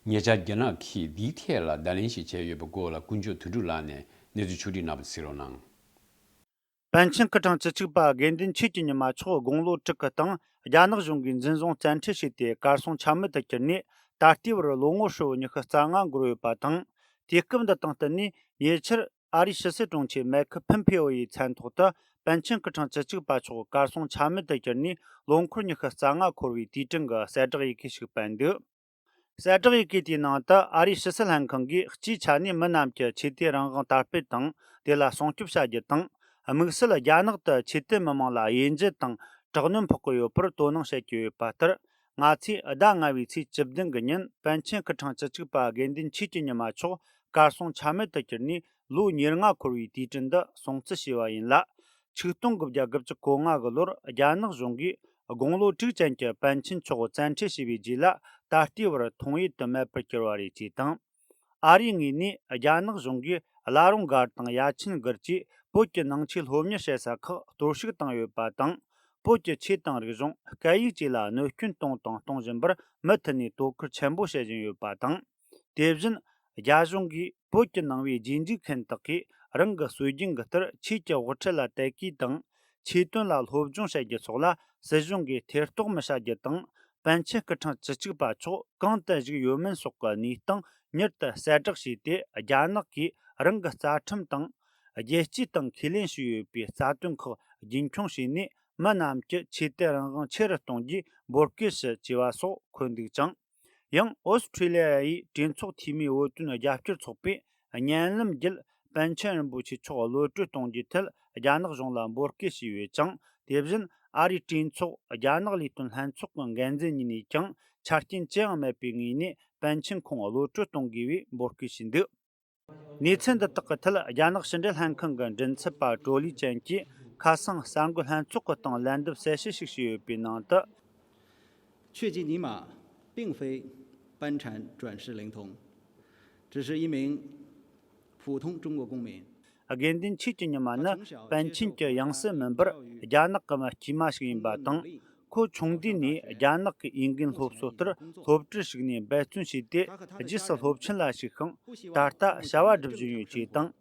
ཉེ་ཆར་རྒྱ་ནག་གིས་འདིའི་ཐད་ལ་བརྡ་ལན་ཞིག་བྱས་ཡོད་པའི་སྐོར་ལ། དཀོན་མཆོག་དོན་གྲུབ་ལགས་ནས་གནས་ཚུལ་ཕྱོགས་བསྒྲིགས་གནང་བ་གཟིགས་རོགས་གནང་། པཎ་ཆེན་སྐུ་ཕྲེང་བཅུ་གཅིག་པ་དགེ་འདུན་ཆོས་ཀྱི་ཉི་མ་མཆོག་དགུང་ལོ་དྲུག་གི་སྟེང་རྒྱ་ནག་གཞུང་གིས་འཛིན་བཟུང་བཙན་ཁྲིད་བྱས་ཏེ་གར་སོང་ཆ་མེད་དུ་གྱུར་ནས། ད་ལྟའི་བར་ལོ་ངོ་ཧྲིལ་བོ་ཉི་ཤུ་རྩ་ལྔ་འགོར་ཡོད་པ་དང་། དུས་སྐབས་འདི་དང་བསྟུན་ནས་ཉེ་ཆར་ཨ་རིའི་ཕྱི་སྲིད་དྲུང་ཆེ་མེ་ཁི་ཕིན་ཕེ་ཨོ་ཡི་མཚན་ཐོག་ཏུ། པཎ་ཆེན་སྐུ་ཕྲེང་བཅུ་གཅིག་པ་མཆོག་གར་སོང་ཆ་མེད་དུ་གྱུར་ནས་ལོ་འཁོར་ཉི་ཤུ་རྩ་ལྔ་འཁོར་བའི་དུས་དྲན་གྱི་གསལ་བསྒྲགས་ཡི་གེ་ཞིག་སྤེལ་འདུག་གསལ་བསྒྲགས་ཡི་གེ་དེའི་ནང་དུ། ཨ་རིའི་ཕྱི་སྲིད་ལྷན་ཁང་གིས་སྤྱིའི་ཆ་ནས་མི་རྣམས་ཀྱི་ཆོས་དད་རང་དབང་དར་སྤེལ་དང་། དེ་ལ་སྲུང་སྐྱོབ་བྱ་རྒྱུ་དང་། དམིགས་བསལ་རྒྱ་ནག་ཏུ་ཆོས་དད་མི་མང་ལ་དབྱེ་འབྱེད་དང་དྲག་གནོན་ཕོག་གི་ཡོད་པར་དོ་སྣང་བྱེད་ཀྱི་ཡོད་པ་ལྟར། ང་ཚོས་ཟླ་ལྔ་བའི་ཚེས་བཅུ་བདུན་གྱི་ཉིན། པཎ་ཆེན་སྐུ་ཕྲེང་བཅུ་གཅིག་པ་དགེ་འདུན་ཆོས་ཀྱི་ཉི་མ་མཆོག་གར་སོང་ཆ་མེད་དུ་གྱུར་ནས་ལོ་ཉེར་ལྔ་འཁོར་བའི་དུས་དྲན་འདི་སྲུང་བརྩི་བྱས་པ་ཡིན་ལ། ཆིག་སྟོང་དགུ་བརྒྱ་དགུ་བཅུ་གོ་ལྔ་གི་ལོར་རྒྱ་ནག་གཞུང་གིས་དགུང་ལོ་དྲུག་ཅན་གྱི་པཎ་ཆེན་མཆོག་བཙན་ཁྲིད་བྱས་པའི་རྗེས་ལ། ད་ལྟའི་བར་མཐོང་ཡུལ་དུ་མེད་པར་གྱུར་བ་རེད་ཅེས་དང་། ཨ་རིའི་ངོས་ནས་རྒྱ་ནག་གཞུང་གིས་བླ་རུང་སྒར་དང་ཡ་ཆེན་སྒར་བཅས་བོད་ཀྱི་ནང་ཆོས་སློབ་གཉེར་བྱེད་ས་ཁག་གཏོར་བཤིག་བཏང་ཡོད་པ་དང་། བོད་ཀྱི་ཆོས་དང་རིག་གཞུང་སྐད་ཡིག་བཅས་ལ་གནོད་སྐྱོན་བཏང་དང་གཏོང་བཞིན་པར་མུ་མཐུད་ནས་དོ་ཁུར་ཆེན་པོ་བྱེད་བཞིན་ཡོད་པ་དང་། དེ་བཞིན། རྒྱ་གཞུང་གིས་བོད་ཀྱི་ནང་པའི་རྗེས་འཇུག་མཁན་དག་གིས་རང་གི་སྲོལ་རྒྱུན་གྱི་ལྟར་ཆོས་ཀྱི་དབུ་ཁྲིད་ལ་དད་གུས་དང་། ཆོས་དོན་ལ་སློབ་སྦྱོང་བྱེད་རྒྱུ་སོགས་ལ་སྲིད་གཞུང་གིས་ཐེ་གཏོགས་མི་བྱ་རྒྱུ་དང་། པཎ་ཆེན་སྐུ་ཕྲེང་བཅུ་གཅིག་པ་མཆོག་གང་དུ་བཞུགས་ཡོད་མིན་སོགས་ཀྱི་གནས་སྟངས་མྱུར་དུ་གསལ་བསྒྲགས་བྱས་ཏེ། རྒྱ་ནག་གིས་རང་གི་རྩ་ཁྲིམས་དང་། རྒྱལ་སྤྱིའི་སྟེང་ཁས་ལེན་བྱས་ཡོད་པའི་རྩ་དོན་ཁག་རྒྱུན་འཁྱོངས་བྱས་ནས། མི་རྣམས་ཀྱི་ཆོས་དད་རང་དབང་ཆེ་རུ་གཏོང་རྒྱུའི་འབོད་སྐུལ་ཞུ་ཅེས་པ་སོགས་འཁོད་འདུག་ཅིང་། ཡང་། ཨོ་སི་ཁྲུ་ལི་ཡ་ཡི་གྲོས་ཚོགས་འཐུས་མིའི་བོད་དོན་རྒྱབ་སྐྱོར་ཚོགས་པས། བརྙན་ལམ་བརྒྱུད་པཎ་ཆེན་རིན་པོ་ཆེ་མཆོག་གློད་གྲོལ་གཏོང་རྒྱུའི་ཐད། རྒྱ་ནག་གཞུང་ལ་འབོད་སྐུལ་ཞུས་ཡོད་ཅིང་། དེ་བཞིན། ཨ་རིའི་གྲོས་ཚོགས། རྒྱ་ནག་ལས་དོན་ལྷན་ཚོགས་ཀྱི་འགན་འཛིན་གཉིས་ནས་ཀྱང་། ཆ་རྐྱེན་ཅི་ཡང་མེད་པའི་ངོས་ནས། པཎ་ཆེན་ཁོང་གློད་གྲོལ་གཏོང་དགོས་པའི་འབོད་སྐུལ་ཞུས་འདུག་གནས་ཚུལ་འདི་དག་གི་ཐད། རྒྱ་ནག་ཕྱི་འབྲེལ་ལྷན་ཁང་གི་མགྲིན་ཚབ་པ་ཀྲོ་ལི་ཅན་གྱིས། ཁ་སང་གསར་འགོད་ལྷན་ཚོགས་ཀྱི་སྟེང་ལན་འདེབས་གསལ་བཤད་ཞིག་བྱས་ཡོད་པའི་ནང་དུ། 却吉尼玛并非班禅转世灵童，只是一名普通中国公民。 དགེ་འདུན་ཆོས་ཀྱི་ཉི་མ་ནི་པཎ་ཆེན་གྱི་ཡང་སྲིད་མིན་པར། རྒྱ་ནག་གི་མི་དཀྱུས་མ་ཞིག་ཡིན་པ་དང་། ཁོ་ཆུང་དུས་ནས་རྒྱ་ནག་གི་འོས་འགན་སློབ་གསོ་ལྟར་སློབ་གྲྭར་ཞུགས་ནས་འབད་བརྩོན་བྱས་ཏེ། རྗེས་སུ་སློབ་ཆེན་ལ་ཞུགས་ཤིང་། ད་ལྟ་བྱ་བ་སྒྲུབ་བཞིན་ཡོད་ཅེས་དང་།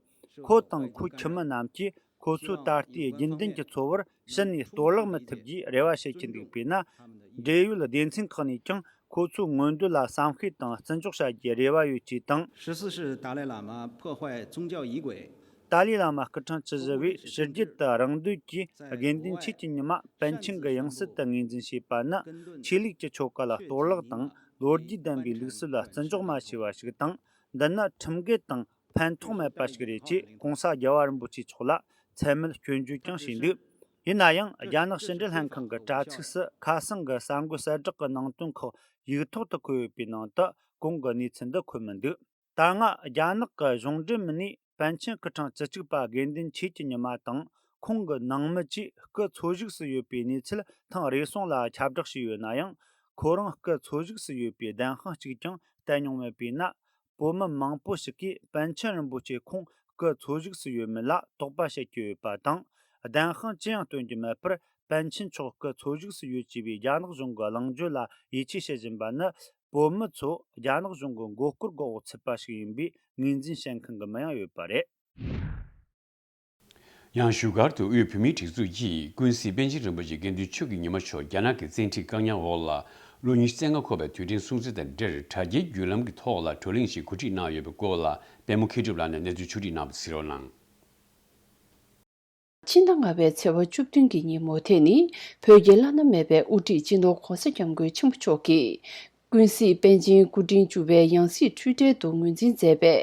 ཁོ་དང་ཁོའི་ཁྱིམ་མི་རྣམས་ཀྱིས་ཁོ་ཚོའི་ད་ལྟའི་རྒྱུན་ལྡན་གྱི་འཚོ་བར་ཕྱི་ནས་གཏོར་བརླག་མི་ཐུབ་རྒྱུའི་རེ་བ་བྱེད་ཀྱི་འདུག་དཔེར་ན། འབྲེལ་ཡོད་སྡེ་ཚན་ཁག་ནས་ཀྱང་ཁོ་ཚོའི་མངོན་འདོད་ལ་བསམ་ཤེས་དང་བརྩི་འཇོག་བྱ་རྒྱུའི་རེ་བ་ཡོད་ཅེས་དང་། 十四世达赖喇嘛破坏宗教仪轨。 ཏཱ་ལའི་བླ་མ་སྐུ་ཕྲེང་བཅུ་བཞི་པས་ཕྱི་རྒྱལ་དུ་རང་འདོད་ཀྱིས་དགེ་འདུན་ཆོས་ཀྱི་ཉི་མ་པཎ་ཆེན་གྱི་ཡང་སྲིད་དུ་ངོས་འཛིན་བྱས་པ་ནི། ཆོས་ལུགས་ཀྱི་ཆོ་ག་ལ་གཏོར་བརླག་དང་། ལོ་རྒྱུས་ལྡན་པའི་ལུགས་སྲོལ་ལ་བརྩི་འཇོག་མ་བྱས་པ་ཞིག་དང་། འདི་ནི་ཁྲིམས་འགལ་དང་ཕན་ཐོགས་མེད་པ་ཞིག་རེད་ཅེས་༸གོང་ས་༸རྒྱལ་བ་རིན་པོ་ཆེ་མཆོག་ལ་མཚན་སྨད་སྐྱོན་བརྗོད་ཀྱང་བྱས་འདུག་ཡིན་ན་ཡང་། རྒྱ་ནག་ཕྱི་འབྲེལ་ལྷན་ཁང་གི་དྲ་ཚིགས་སུ་ཁ་སང་གི་གསར་འགོད་གསལ་བསྒྲགས་ཀྱི་ནང་དོན་ཁག་ཡིག་ཐོག་ཏུ་འཁོད་ཡོད་པའི་ནང་དུ། གོང་གི་གནས་ཚུལ་འདི་འཁོད་མི་འདུག་ད་སྔ་རྒྱ་ནག་གི་གཞུང་འབྲེལ་མི་སྣས་པཎ་ཆེན་སྐུ་ཕྲེང་བཅུ་གཅིག་པ་དགེ་འདུན་ཆོས་ཀྱི་ཉི་མ་དང་ཁོང་གི་ནང་མི་བཅས་སྐུ་འཚོ་བཞུགས་སུ་ཡོད་པའི་གནས་ཚུལ་ཐེངས་རེ་ཟུང་ལ་ཁྱབ་བསྒྲགས་བྱས་ཡོད་ན་ཡང་། ཁོ་རང་སྐུ་འཚོ་བཞུགས་སུ་ཡོད་པའི་བདེན་དཔང་གཅིག་ཀྱང་བསྟན་མྱོང་མེད་པས་ན། བོད་མི་མང་པོ་ཞིག་གིས་པཎ་ཆེན་རིན་པོ་ཆེ་ཁོང་སྐུ་འཚོ་བཞུགས་སུ་ཡོད་མེད་ལ་དོགས་པ་བྱེད་ཀྱི་ཡོད་པ་དང་། བདེན་དཔང་ཅི་ཡང་སྟོན་གྱི་མེད་པར། པཎ་ཆེན་མཆོག་སྐུ་འཚོ་བཞུགས་སུ་ཡོད་ཅེས་པའི་རྒྱ་ནག་གཞུང་གི་གླེང་བརྗོད་ལ་ཡིད་ཆེས་བྱེད་བཞིན་པ་ནི། བོད་མི་ཚོ་རྒྱ་ནག་གཞུང་གི་མགོ་སྐོར་འགོག་འོག་ཚུད་པ་ཞིག་ཡིན་པའི་ངོས་འཛིན་བྱེད་མཁན་གྱི་མི་ཡང་ཡོད་པ་རེད། ཡང་བཞུགས་སྒར་དུ་དབུས་བོད་མིའི་སྒྲིག་འཛུགས་ཀྱིས་ཀུན་གཟིགས་པཎ་ཆེན་རིན་པོ་ཆེ་དགེ་འདུན་ཆོས་ཀྱི་ཉི་མ་མཆོག་རྒྱ་ནག་གི་བཙན་ཁྲིད་བཀག་ཉར་འོག་ལ་ལོ་ཉི་ཤུ་རྩ་ལྔ་འཁོར་བའི་དུས་དྲན་སྲུང་བརྩི་དང་འབྲེལ། དྲ་རྒྱའི་བརྒྱུད་ལམ་གྱི་ཐོག་ལ་བགྲོ་གླེང་ཞིག་གོ་སྒྲིག་གནང་ཡོད་པའི་སྐོར་ལ། པད་མ་མཁས་གྲུབ་ལགས་ནས་གནས་ཚུལ་ཕྱོགས་སྒྲིག་གནང་བ་གཟིགས་རོགས་གནང་། ཕྱི་ཟླ་ལྔ་པའི་ཚེས་པ་བཅུ་བདུན་གྱི་ཉིན་མོ་དེ་ནི་བོད་ཀྱི་བླ་ན་མེད་པའི་དབུ་ཁྲིད་སྤྱི་ནོར་༸གོང་ས་༸སྐྱབས་མགོན་ཆེན་པོ་མཆོག་གིས། ཀུན་གཟིགས་པཎ་ཆེན་སྐུ་ཕྲེང་བཅུ་པའི་ཡང་སྲིད་འཁྲུལ་བྲལ་དུ་ངོས་འཛིན་མཛད་པའི་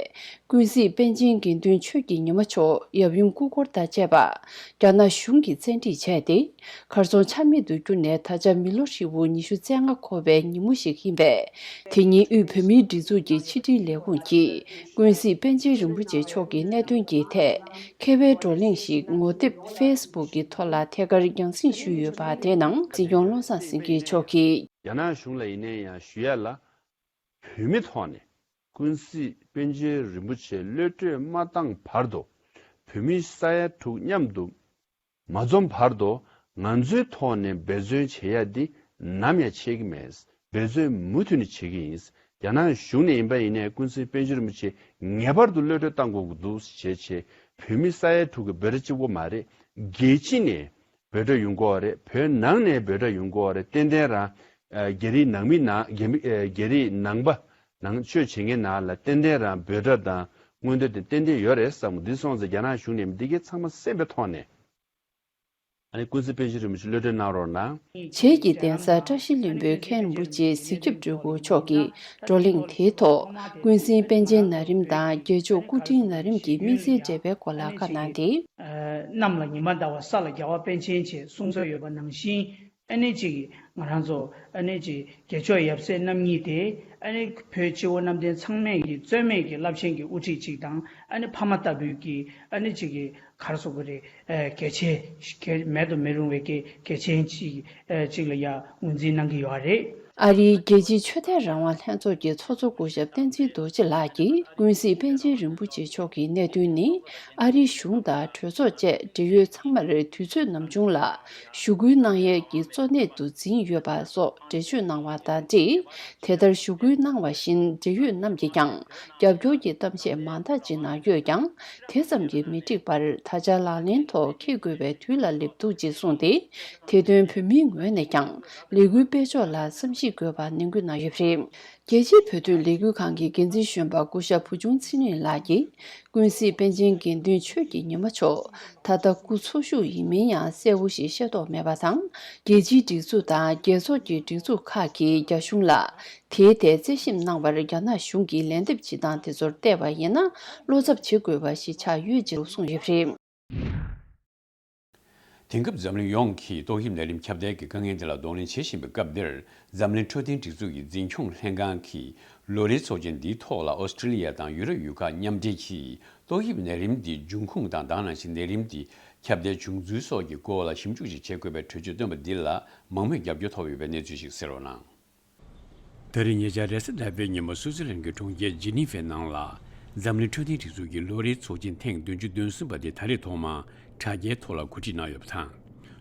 ཀུན་གཟིགས་པཎ་ཆེན་དགེ་འདུན་ཆོས་ཀྱི་ཉི་མ་མཆོག་ཡབ་ཡུམ་སྐུ་འཁོར་དང་བཅས་པ། རྒྱ་ནག་གཞུང་གིས་བཙན་ཁྲིད་བྱས་ཏེ། གར་སོང་ཆ་མེད་དུ་གྱུར་ནས། ད་ཆ་མི་ལོ་ཧྲིལ་བོ་ཉི་ཤུ་རྩ་ལྔ་འཁོར་བའི་ཉིན་མོ་ཞིག་ཡིན་པས། དེ་ཉིན་དབུས་བོད་མིའི་སྒྲིག་འཛུགས་ཀྱི་ཕྱི་དྲིལ་ལས་ཁུངས་ཀྱིས། ཀུན་གཟིགས་པཎ་ཆེན་རིན་པོ་ཆེ་མཆོག་གི་གནད་དོན་གྱི་ཐད། མཁས་པའི་བགྲོ་གླེང་ཞིག་ངོ་དེབ་ཕེ་སི་བུག་གི་ཐོག་ལ་ཐད་ཀར་རྒྱང་སྲིང་ཞུས་ཡོད་པ་དེ་ནང་། སྲིད་སྐྱོང་བློ་བཟང་སེང་གེ་མཆོག་གིས། རྒྱ་ནག་གཞུང་ལ་ཡིན་ན་ཡང་ཞུ་ཡ་ལ། བོད་མི་ཐོག་ནས་ཀུན་གཟིགས་པཎ་ཆེན་རིན་པོ་ཆེ་གློད་གྲོལ་མ་བཏང་བར་དུ་བོད་མི་ས་ཡ་དྲུག་མཉམ་དུ་མ་འཛོམས་བར་དུ་ང་ཚོའི་ཐོག་ནས་འབད་བརྩོན་བྱེད་ཡ་འདི་ནམ་ཡང་ཆད་ཀྱི་མེད། འབད་བརྩོན་མུ་མཐུད་ནས་བྱེད་ཀྱི་ཡིན། རྒྱ་ནག་གཞུང་ནས་ཡིན་པ་ཡིན་ནའི་ཀུན་གཟིགས་པཎ་ཆེན་རིན་པོ་ཆེ་ངེས་པར་དུ་གློད་གྲོལ་བཏང་དགོས་ཀྱི་འདུག་ཞེས་བྱས། བོད་མི་ས་ཡ་དྲུག་གི་འབོད་སྒྲ་གཅིག་པོ་མ་རེད། རྒྱལ་སྤྱི་ནས་འབོད་སྒྲ་ཡོང་གི་ཡོད་རེད། བོད་ནང་ནས་འབོད་སྒྲ་ཡོང་གི་ཡོད་རེད། ཏན་ཏན་རང་ཨ་རྒྱ་རིགས་ནང་མི་ནང་རྒྱ་མི་ཨ་རྒྱ་རིགས་ནང་པ་ནང་ཆོས་བྱེད་མཁན་ནང་ལ་ཏན་ཏན་རང་འབོད་སྒྲ་དང་མངོན་འདོད་དེ་ཏན་ཏན་ཡོད་རེད་བསམ། འདི་སོང་ཙང་རྒྱ་ནག་གཞུང་ནས་འདི་གའི་ཚང་མ་གསན་པའི་ཐོག་ནས། ཨ་ནི་ཀུན་གཟིགས་པཎ་ཆེན་རིན་པོ་ཆེ་གློད་གྲོལ་གནང་རོགས་གནང་། བྱེས་ཀྱི་གདན་ས་བཀྲ་ཤིས་ལྷུན་པོའི་མཁན་རིན་པོ་ཆེ་གཟིགས་ཞིབ་སྤྲུལ་སྐུ་མཆོག་གིས་བགྲོ་གླེང་དེའི་ཐོག་ཀུན་གཟིགས་པཎ་ཆེན་ན་རིམ་དང་རྒྱལ་མཆོག་སྐུ་ཕྲེང་ན་རིམ་གྱི་མི་ཚེའི་འབྲེལ་བའི་སྐོར་ལ་བཀའ་གནང་སྟེ། གནམ་ལ་ཉི་མ་ཟླ་བ་ས་ལ་རྒྱལ་བ་པཎ་ཆེན་ཞེས་གསུངས་ཚུལ་ཡོད་པ་ནང་བཞིན། ཨ་ནི་ཅིག་ང་རང་ཚོ་ཨ་ནི་ཅིག་རྒྱལ་མཆོག་ཡབ་སྲས་རྣམ་གཉིས་ཏེ། ཨ་ནི་བོད་སྤྱི་བོ་གནམ་བསྟན་ཚང་མས་ཀྱི་རྩོད་མེད་ཀྱི་རླབས་ཆེན་གྱི་དབུ་ཁྲིད་ཅིག་དང་། ཨ་ནི་ཕ་མ་ལྟ་བུའི་ཀྱི་ཨ་ནི་ཅིག་གི་ག་རེ་ཟེར་དགོས་རེད། ཨ་གལ་ཆེ་གལ་མེད་དུ་མི་རུང་བའི་གལ་གལ་ཆེན་ཅིག་ཨ་ཅིག་ལ་ཡ་ངོས་འཛིན་གནང་གི་ཡོད་རེད། ཨ་རིའི་རྒྱལ་སྤྱིའི་ཆོས་དད་རང་དབང་ལྷན་ཚོགས་ཀྱི་ཚོགས་གཙོ་སྐུ་ཞབས་བསྟན་འཛིན་རྡོ་རྗེ་ལགས་ཀྱིས་ཀུན་གཟིགས་པཎ་ཆེན་རིན་པོ་ཆེ་མཆོག་གི་གནད་དོན་ནི། ཨ་རིའི་གཞུང་དང་གྲོས་ཚོགས་བཅས་འབྲེལ་ཡོད་ཚང་མར་དུས་ཚོད་ནམ་བྱུང་ལ་ཞུ་སྐུལ་གནང་ཡས་ཀྱི་གཙོ་གནད་དུ་འཛིན་ཡོད་པ་སོགས་འགྲེལ་བརྗོད་གནང་བ་དང་འབྲེལ། དེ་ལྟར་ཞུ་སྐུལ་གནང་བ་བཞིན་འབྲེལ་ཡོད་རྣམས་ཀྱིས་ཀྱང་རྒྱབ་སྐྱོར་གྱི་གཏམ་བཤད་མང་དག་ཅིག་གནང་ཡོད་ཀྱང་། དེ་ཙམ་གྱིས་མི་འགྲིག་པར། ད་ཆ་ལག་ལེན་ཐོག་འཁྱེར་དགོས་པའི་དུས་ལ་སླེབས་འདུག་ཅེས་གསུངས་ཏེ། དེ་དོན་བོད་མིའི་ངོས་ནས་ཀྱང་ལས་འགུལ་སྤེལ་ཕྱོགས་ལ་བསམ་གཞིག་དགོས་པ་ནན་སྐུལ་གནང་ཡོད་པ་རེད། རྒྱལ་སྤྱིའི་བོད་དོན་ལས་འགུལ་ཁང་གི་འགན་འཛིན་གཞོན་པ་སྐུ་ཞབས་བུ་ཆུང་ཚེ་རིང་ལགས་ཀྱིས། ཀུན་གཟིགས་པཎ་ཆེན་དགེ་འདུན་ཆོས་ཀྱི་ཉི་མ་མཆོག་ད་ལྟ་སྐུ་འཚོ་བཞུགས་ཡིན་མིན་ཡང་གསལ་བོ་ཞིག་ཤེས་རྟོགས་མེད་པ་དང་། རྒྱལ་སྤྱིའི་སྒྲིག་འཛུགས་དང་རྒྱལ་ཚོགས་ཀྱི་སྒྲིག་འཛུགས་ཁག་གིས་རྒྱ་གཞུང་ལ་དེའི་ཐད་རྩད་ཞིབ་གནང་བར་རྒྱ་ནག་གཞུང་གིས་ལན་འདེབས་བྱེད་སྟངས་དེ་ཚོར་བལྟས་པ་ཡིན་ན། བློ་འཚབ་བྱེད་དགོས་པ་ཞིག་ཆགས་ཡོད་ཅེས་གསུངས་ཡོད་པ་རེད། དེང་སྐབས་འཛམ་གླིང་ཡོངས་ཀྱིས་ཏོག་དབྱིབས་ནད་རིམས་ཁྱབ་གདལ་གྱི་དཀའ་ངལ་འདི་ལ་གདོང་ལེན་བྱེད་བཞིན་པའི་སྐབས་འདིར། འཛམ་གླིང་འཕྲོད་བསྟེན་སྒྲིག་འཛུགས་ཀྱི་འཛིན་སྐྱོང་ལྷན་ཁང་གིས་ལོ་རེའི་ཚོགས་ཆེན་འདིའི་ཐོག་ལ་ཨོ་སི་ཀྲི་ལི་ཡ་དང་ཡུ་རོབ་ཡུལ་ཁག་མཉམ་འབྲེལ་གྱིས་ཏོག་དབྱིབས་ནད་རིམས་འདིའི་འབྱུང་ཁུངས་དང་། དེ་ནང་བཞིན་ནད་རིམས་འདི་ཁྱབ་གདལ་བྱུང་ཚུལ་སོགས་ཀྱི་སྐོར་ལ་ཞིབ་འཇུག་ཅིག་བྱེད་དགོས་པའི་གྲོས་ཆོད་བཏོན་པ་འདི་ལ་མང་མོས་རྒྱབ་སྐྱོར་ཐོབ་ཡོད་པའི་གནས་ཚུལ་ཞིག་གསན་རོགས་གནང་། ད་རེས་ཉེ་ཆར་རེས་གཟའ་ཟླ་བའི་ཉིན་མོ་སུའུ་ཙི་ལན་གྱི་གྲོང་ཁྱེར་ཇི་ནི་ཝའི་ནང་ལ། འཛམ་གླིང་འཕྲོད་བསྟེན་སྒྲིག་འཛུགས་ཀྱི་ལོ་རེའི་ཚོགས་ཆེན་ཐེངས་བདུན་ཅུ་དོན་གསུམ་པ་དེ་ད་རེས་ཐོག་མར་དྲ་རྒྱའི་ཐོག་ལ་གོ་སྒྲིག་གནང་ཡོད་པ་དང་།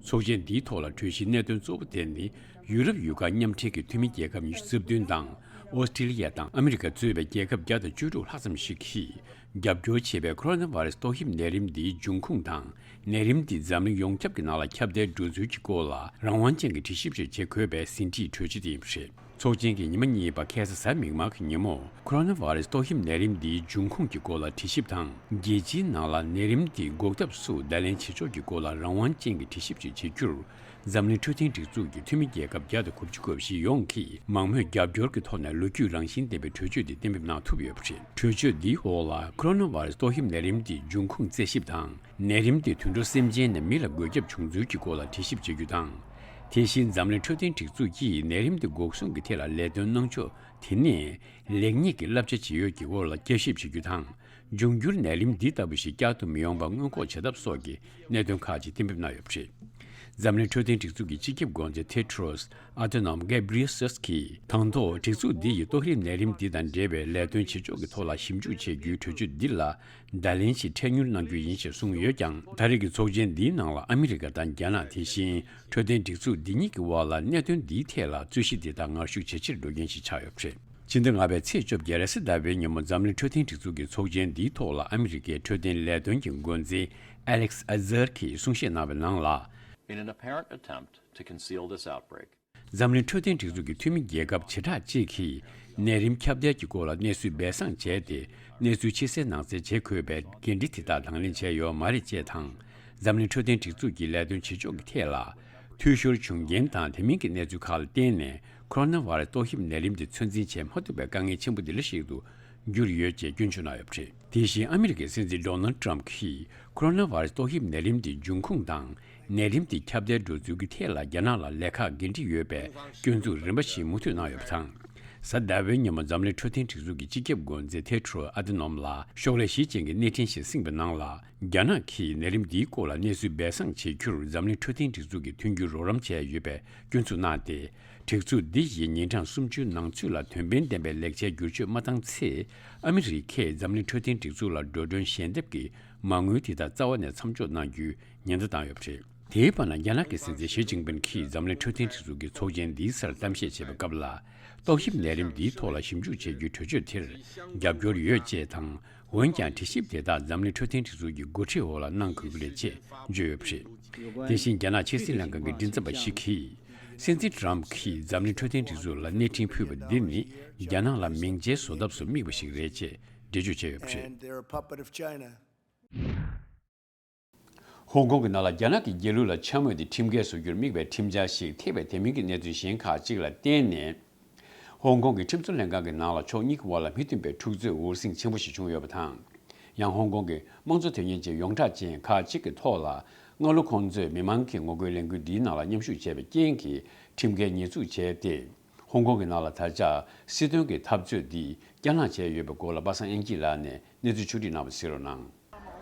ཚོགས་ཆེན་འདིའི་ཐོག་ལ་གྲོས་གཞིའི་གནད་དོན་གཙོ་བོ་དེ་ནི། ཡུ་རོབ་ཡུལ་ཁག་མཉམ་འབྲེལ་གྱི་འཐུས་མི་རྒྱལ་ཁབ་ཉི་ཤུ་རྩ་བདུན་དང་། ཨོ་སི་ཀྲི་ལི་ཡ་དང་ཨ་མི་རི་ཀ་གཙོས་པའི་རྒྱལ་ཁབ་བརྒྱ་དང་བཅུ་དྲུག་ལྷག་ཙམ་ཞིག་གིས། རྒྱབ་སྐྱོར་བྱེད་པའི་ཁོ་རོ་ན་ཝ་རེ་སི་ཏོག་དབྱིབས་ནད་རིམས་འདིའི་འབྱུང་ཁུངས་དང་། ནད་རིམས་འདི་འཛམ་གླིང་ཡོངས་ཁྱབ་ཀྱི་ནང་ལ་ཁྱབ་གདལ་འགྲོ་ཚུལ་གྱི་སྐོར་ལ་རང་དབང་ཅན་གྱི་དྲི་ཞིབ་ཅིག་བྱེད་དགོས་པའི་ཟིན་བྲིས་གྲོས་ཆོད་དེ་ཡིན་པ་རེད། ཚོགས་ཆེན་གྱི་ཉི་མ་གཉིས་པ་ཁ་སང་གཟའ་མིག་དམར་གྱི་ཉིན་མོ། ཁོ་རོ་ན་ཝ་རེ་སི་ཏོག་དབྱིབས་ནད་རིམས་འདིའི་འབྱུང་ཁུངས་ཀྱི་སྐོར་ལ་དྲི་ཞིབ་དང་། རྒྱལ་སྤྱིའི་ནང་ལ་ནད་རིམས་འདི་འགོག་ཐབས་སུ་བརྡ་ལན་བྱེད་ཕྱོགས་ཀྱི་སྐོར་ལ་རང་དབང་ཅན་གྱི་དྲི་ཞིབ་ཅིག་བྱེད་རྒྱུར། འཛམ་གླིང་འཕྲོད་བསྟེན་སྒྲིག་འཛུགས་ཀྱི་འཐུས་མི་རྒྱལ་ཁབ་བརྒྱ་དང་གོ་བཅུ་གོ་བཞི་ཡོངས་ཀྱིས་མང་མོས་རྒྱབ་སྐྱོར་གྱི་ཐོག་ནས་ལོ་རྒྱུས་རང་བཞིན་ལྡན་པའི་གྲོས་ཆོད་འདི་གཏན་འབེབས་གནང་ཐུབ་ཡོད་པ་རེད། གྲོས་ཆོད་འདིའི་འོག་ལ་ཁོ་རོ་ན་ཝ་རེ་སི་ཏོག་དབྱིབས་ནད་རིམས་འདིའི་འབྱུང་ཁུངས་རྩད་ཞིབ་དང་། ནད་རིམས་འདི་དུད་འགྲོ་སེམས་ཅན་ནས་མི་ལ་འགོས་ཁྱབ་བྱུང་ཚུལ་གྱི་སྐོར་ལ་དྲི་ཞིབ་བྱེད་རྒྱུ་དང་། དེ་བཞིན་འཛམ་གླིང་འཕྲོད་བསྟེན་སྒྲིག་འཛུགས་ཀྱིས་ནད་རིམས་འདི་འགོག་སྲུང་གི་ཐད་ལ་ལས་དོན་གནང་ཕྱོགས་དེ་ནས་ལེགས་ཉེས་ཀྱི་བསླབ་བྱ་ཇི་ཡོད་ཀྱི་སྐོར་ལ་བསྐྱར་ཞིབ་བྱེད་རྒྱུ་དང་། འབྱུང་འགྱུར་ནད་རིམས་འདི་ལྟ་བུ་ཞིག་བསྐྱར་དུ་མི་ཡོང་བར་སྔོན་འགོག་བྱ་ཐབས་སོགས་ཀྱི་གནད་དོན་ཁག་ཅིག་གཏན་འབེབས་གནང་ཡོད་པ་རེད། འཛམ་གླིང་འཕྲོད་བསྟེན་སྒྲིག་འཛུགས་ཀྱི་སྤྱི་ཁྱབ་འགོ་འཛིན་ཏེ་ཏྲོས་ཨ་ཐ་ནོམ་གྷེ་བྷི་རི་ཡེ་སུས་ཀྱིས། དང་ཐོག་སྒྲིག་འཛུགས་འདི་ཡིས་ཏོག་དབྱིབས་ནད་རིམས་འདི་དང་འབྲེལ་བའི་ལས་དོན་བྱེད་ཕྱོགས་ཀྱི་ཐོག་ལ་ཞིབ་འཇུག་བྱེད་རྒྱུའི་གྲོས་ཆོད་འདི་ལ་བརྡ་ལན་ཞིག་འཕྲལ་མྱུར་གནང་རྒྱུ་ཡིན་ཞེས་གསུངས་ཡོད་ཀྱང་། ད་རེས་ཀྱི་ཚོགས་ཆེན་འདིའི་ནང་ལ་ཨ་མི་རི་ཀ་དང་རྒྱ་ནག་དེ་བཞིན་འཕྲོད་བསྟེན་སྒྲིག་འཛུགས་འདི་གཉིས་ཀྱི་དབར་ལ་གནད་དོན་འདིའི་ཐད་ལ་རྩོད་གཞི་འདི་དག་ངར་ཤུགས་ཇེ་ཆེར་འགྲོ་མཁན་ཞིག་ཆགས་ཡོད་པ་རེད། ཕྱི་ཟླ་ལྔ་པའི་ཚེས་བཅོ་བརྒྱད་རེས་གཟའ་ཟླ་བའི་ཉིན་མོ་འཛམ་གླིང་འཕྲོད་བསྟེན་སྒྲིག་འཛུགས་ཀྱི་ཚོགས་ཆེན་འདིའི་ཐོག་ལ་ཨ་མི་རི་ཀའི་འཕྲོད་བསྟེན་ལས་དོན་གྱི་འགོ་འཛིན་ཨ་ལེག་སི་ཨ་ཛར་གྱིས་གསུང་བཤད་གནང་བའི་ནང་ལ། In an apparent attempt to conceal this outbreak, འཛམ་གླིང་འཕྲོད་བསྟེན་སྒྲིག་འཛུགས་ཀྱི་འཐུས་མི་རྒྱལ་ཁབ་བྱེ་བྲག་ཅིག་གིས་ནད་རིམས་ཁྱབ་གདལ་གྱི་སྐོར་ལ་གནས་ཚུལ་སྦས་གསང་བྱས་ཏེ། གནས་ཚུལ་ཕྱི་གསལ་ནང་གསལ་བྱེད་དགོས་པའི་འགན་འཁྲི་དེ་དག་དང་ལེན་བྱས་ཡོད་མ་རེད་ཅེས་དང་། འཛམ་གླིང་འཕྲོད་བསྟེན་སྒྲིག་འཛུགས་ཀྱི་ལས་དོན་བྱེད་ཕྱོགས་ཀྱི་ཐད་ལ། འཐུས་ཤོར་བྱུང་རྐྱེན་དང་དེ་མིན་གྱི་གནས་ཚུལ་ཁག་ལ་བརྟེན་ནས་ཁོ་རོ་ན་ཝ་རེ་སི་ཏོག་དབྱིབས་ནད་རིམས་འདི་ཚོད་འཛིན་བྱེད་མ་ཐུབ་པའི་དཀའ་ངལ་ཆེན་པོ་འདི་འདྲ་ཞིག་ཏུ་གྱུར་ཡོད་ཅེས་སྐྱོན་བརྗོད་གནང་ཡོད་པ་རེད། དེ་བཞིན་ཨ་མི་རི་ཀའི་སྲིད་འཛིན་ཌོ་ནལ་ཏྲམ་གྱིས་ཁོ་རོ་ན་ཝ་རེ་སི་ཏོག་དབྱིབས་ནད་རིམས་འདི་འབྱུང་ཁུངས་དང་ནད་རིམས་འདི་ཁྱབ་གདལ་འགྲོ་ཚུལ་གྱི་ཐད་ལ་རྒྱ་ནག་ལ་ལས་ཁག་འགན་འཁྲི་ཡོད་པའི་སྐྱོན་འཛུགས་རིམ་པ་ཞིག་མུ་མཐུད་གནང་ཡོད་པ་དང་། གཟའ་ཟླ་བའི་ཉིན་མོ་འཛམ་གླིང་འཕྲོད་བསྟེན་སྒྲིག་འཛུགས་ཀྱི་སྤྱི་ཁྱབ་འགོ་འཛིན་ཐེ་ཏྲོ་ཨ་ཏི་ནོམ་ལ་ཤོག་ལྷེ་བཞི་ཅན་གྱི་གནས་འཕྲིན་ཞིག་བསྲིངས་པའི་ནང་ལ། རྒྱ་ནག་གིས་ནད་རིམས་འདིའི་སྐོར་ལ་གནས་ཚུལ་སྦས་གསང་བྱེད་རྒྱུར་འཛམ་གླིང་འཕྲོད་བསྟེན་སྒྲིག་འཛུགས་ཀྱི་མཐུན་འགྱུར་རོགས་རམ་བྱས་ཡོད་པའི་སྐྱོན་འཛུགས་གནང་སྟེ། སྒྲིག་འཛུགས་འདི་ཡིས་ཉིན་གྲངས་སུམ་ཅུའི་ནང་ཚུད་ལ་དོན་ཕན་ལྡན་པའི་ལེགས་ཆའི་བསྒྱུར་བཅོས་མ་བཏང་ཚེ། ཨ་མི་རི་ཀས་འཛམ་གླིང་འཕྲོད་བསྟེན་སྒྲིག་འཛུགས་ལ་འགྲོ་གྲོན་ཞལ་འདེབས་ཀྱི་མ་དངུལ་དེ་དག་རྩ་བ་ནས་མཚམས་འཇོག་གནང་རྒྱུའི་ཉེན་བརྡ་བཏང་ཡོད་པ་རེད། དེའི་བར་ན། རྒྱ་ནག་གི་སྲིད་འཛིན་ཞི་ཅིན་ཕིན་གྱིས་འཛམ་གླིང་འཕྲོད་བསྟེན་སྒྲིག་འཛུགས་ཀྱི་ཚོགས་ཆེན་འདིའི་སར་གཏམ་བཤད་བྱས་པའི་སྐབས་ལ། ཏོག་དབྱིབས་ནད་རིམས་འདིའི་ཐོག་ལ་ཞིབ་འཇུག་བྱེད་རྒྱུའི་གྲོས་ཆོད་དེར་རྒྱབ་སྐྱོར་ཡོད་ཅེས་དང་། འོན་ཀྱང་། དྲི་ཞིབ་དེ་དག་འཛམ་གླིང་འཕྲོད་བསྟེན་སྒྲིག་འཛུགས་ཀྱི་འགོ་ཁྲིད་འོག་ལ་གནང་དགོས་ཀྱི་རེད་ཅེས་བརྗོད་ཡོད་པ་རེད། དེ་བཞིན། རྒྱ་ནག་ཕྱི་སྲིད་ལྷན་ཁང་གི་མགྲིན་ཚབ་པ་ཞིག་གིས། སྲིད་འཛིན་ཊ་རམ་གྱིས་འཛམ་གླིང་འཕྲོད་བསྟེན་སྒྲིག་འཛུགས་ལ་གནས་འཕྲིན་ཕུལ་བ་འདི་ནི། རྒྱ་ནག་ལ་མིང་ཆེན་བཟོ་ཐབས་སུ་དམིགས་པ་ཞིག་རེད་ཅེས་འགྲེལ་བརྗོད་བྱས་ཡོད་པ་རེད། And they're a puppet of China. ཧོང་ཀོང་གི་ནང་ལ་རྒྱ་ནག་གི་རྒྱལ་གླུ་ལ་འཕྱ་སྨོད་དེ་ཁྲིམས་འགལ་བཟོ་རྒྱུར་དམིགས་པའི་ཁྲིམས་འཆར་ཞིག་ཐེབས་པའི་དེ་མིན་གྱི་གནས་ཚུལ་གཞན་ཁག་ཅིག་ལ་བརྟེན་ནས། ཧོང་ཀོང་གི་ཁྲིམས་བཟོ་ལྷན་ཁང་གི་ནང་ལ་ཕྱོགས་གཉིས་ཀྱི་དབར་ལ་མི་མཐུན་པའི་འཁྲུག་རྩོད་འུར་ཟིང་ཆེན་པོ་ཞིག་བྱུང་ཡོད་པ་དང་། ཡང་ཧོང་ཀོང་གི་དམངས་གཙོ་དོན་གཉེར་ཅན་ཡོངས་གྲགས་ཅན་ཁག་ཅིག་གི་ཐོག་ལ། སྔ་ལོ་ཁོང་ཚོས་མི་མང་གི་ངོ་རྒོལ་ལས་འགུལ་འདིའི་ནང་ལ་མཉམ་ཞུགས་བྱས་པའི་རྐྱེན་གྱིས་ཁྲིམས་འགལ་ཉེས་འཛུགས་བྱས་ཏེ། ཧོང་ཀོང་གི་ནང་ལ་ད་ཆ་སྲིད་དོན་གྱི་འཐབ་རྩོད་འདི་བསྐྱར་ལངས་བྱས་ཡོད་པའི་སྐོར་ལ། པ་སངས་དབྱངས་སྐྱིད་ལགས་ནས་གནས་ཚུལ་ཕྱོགས་སྒྲིག་གནང་བ་གཟིགས་རོགས་གནང་།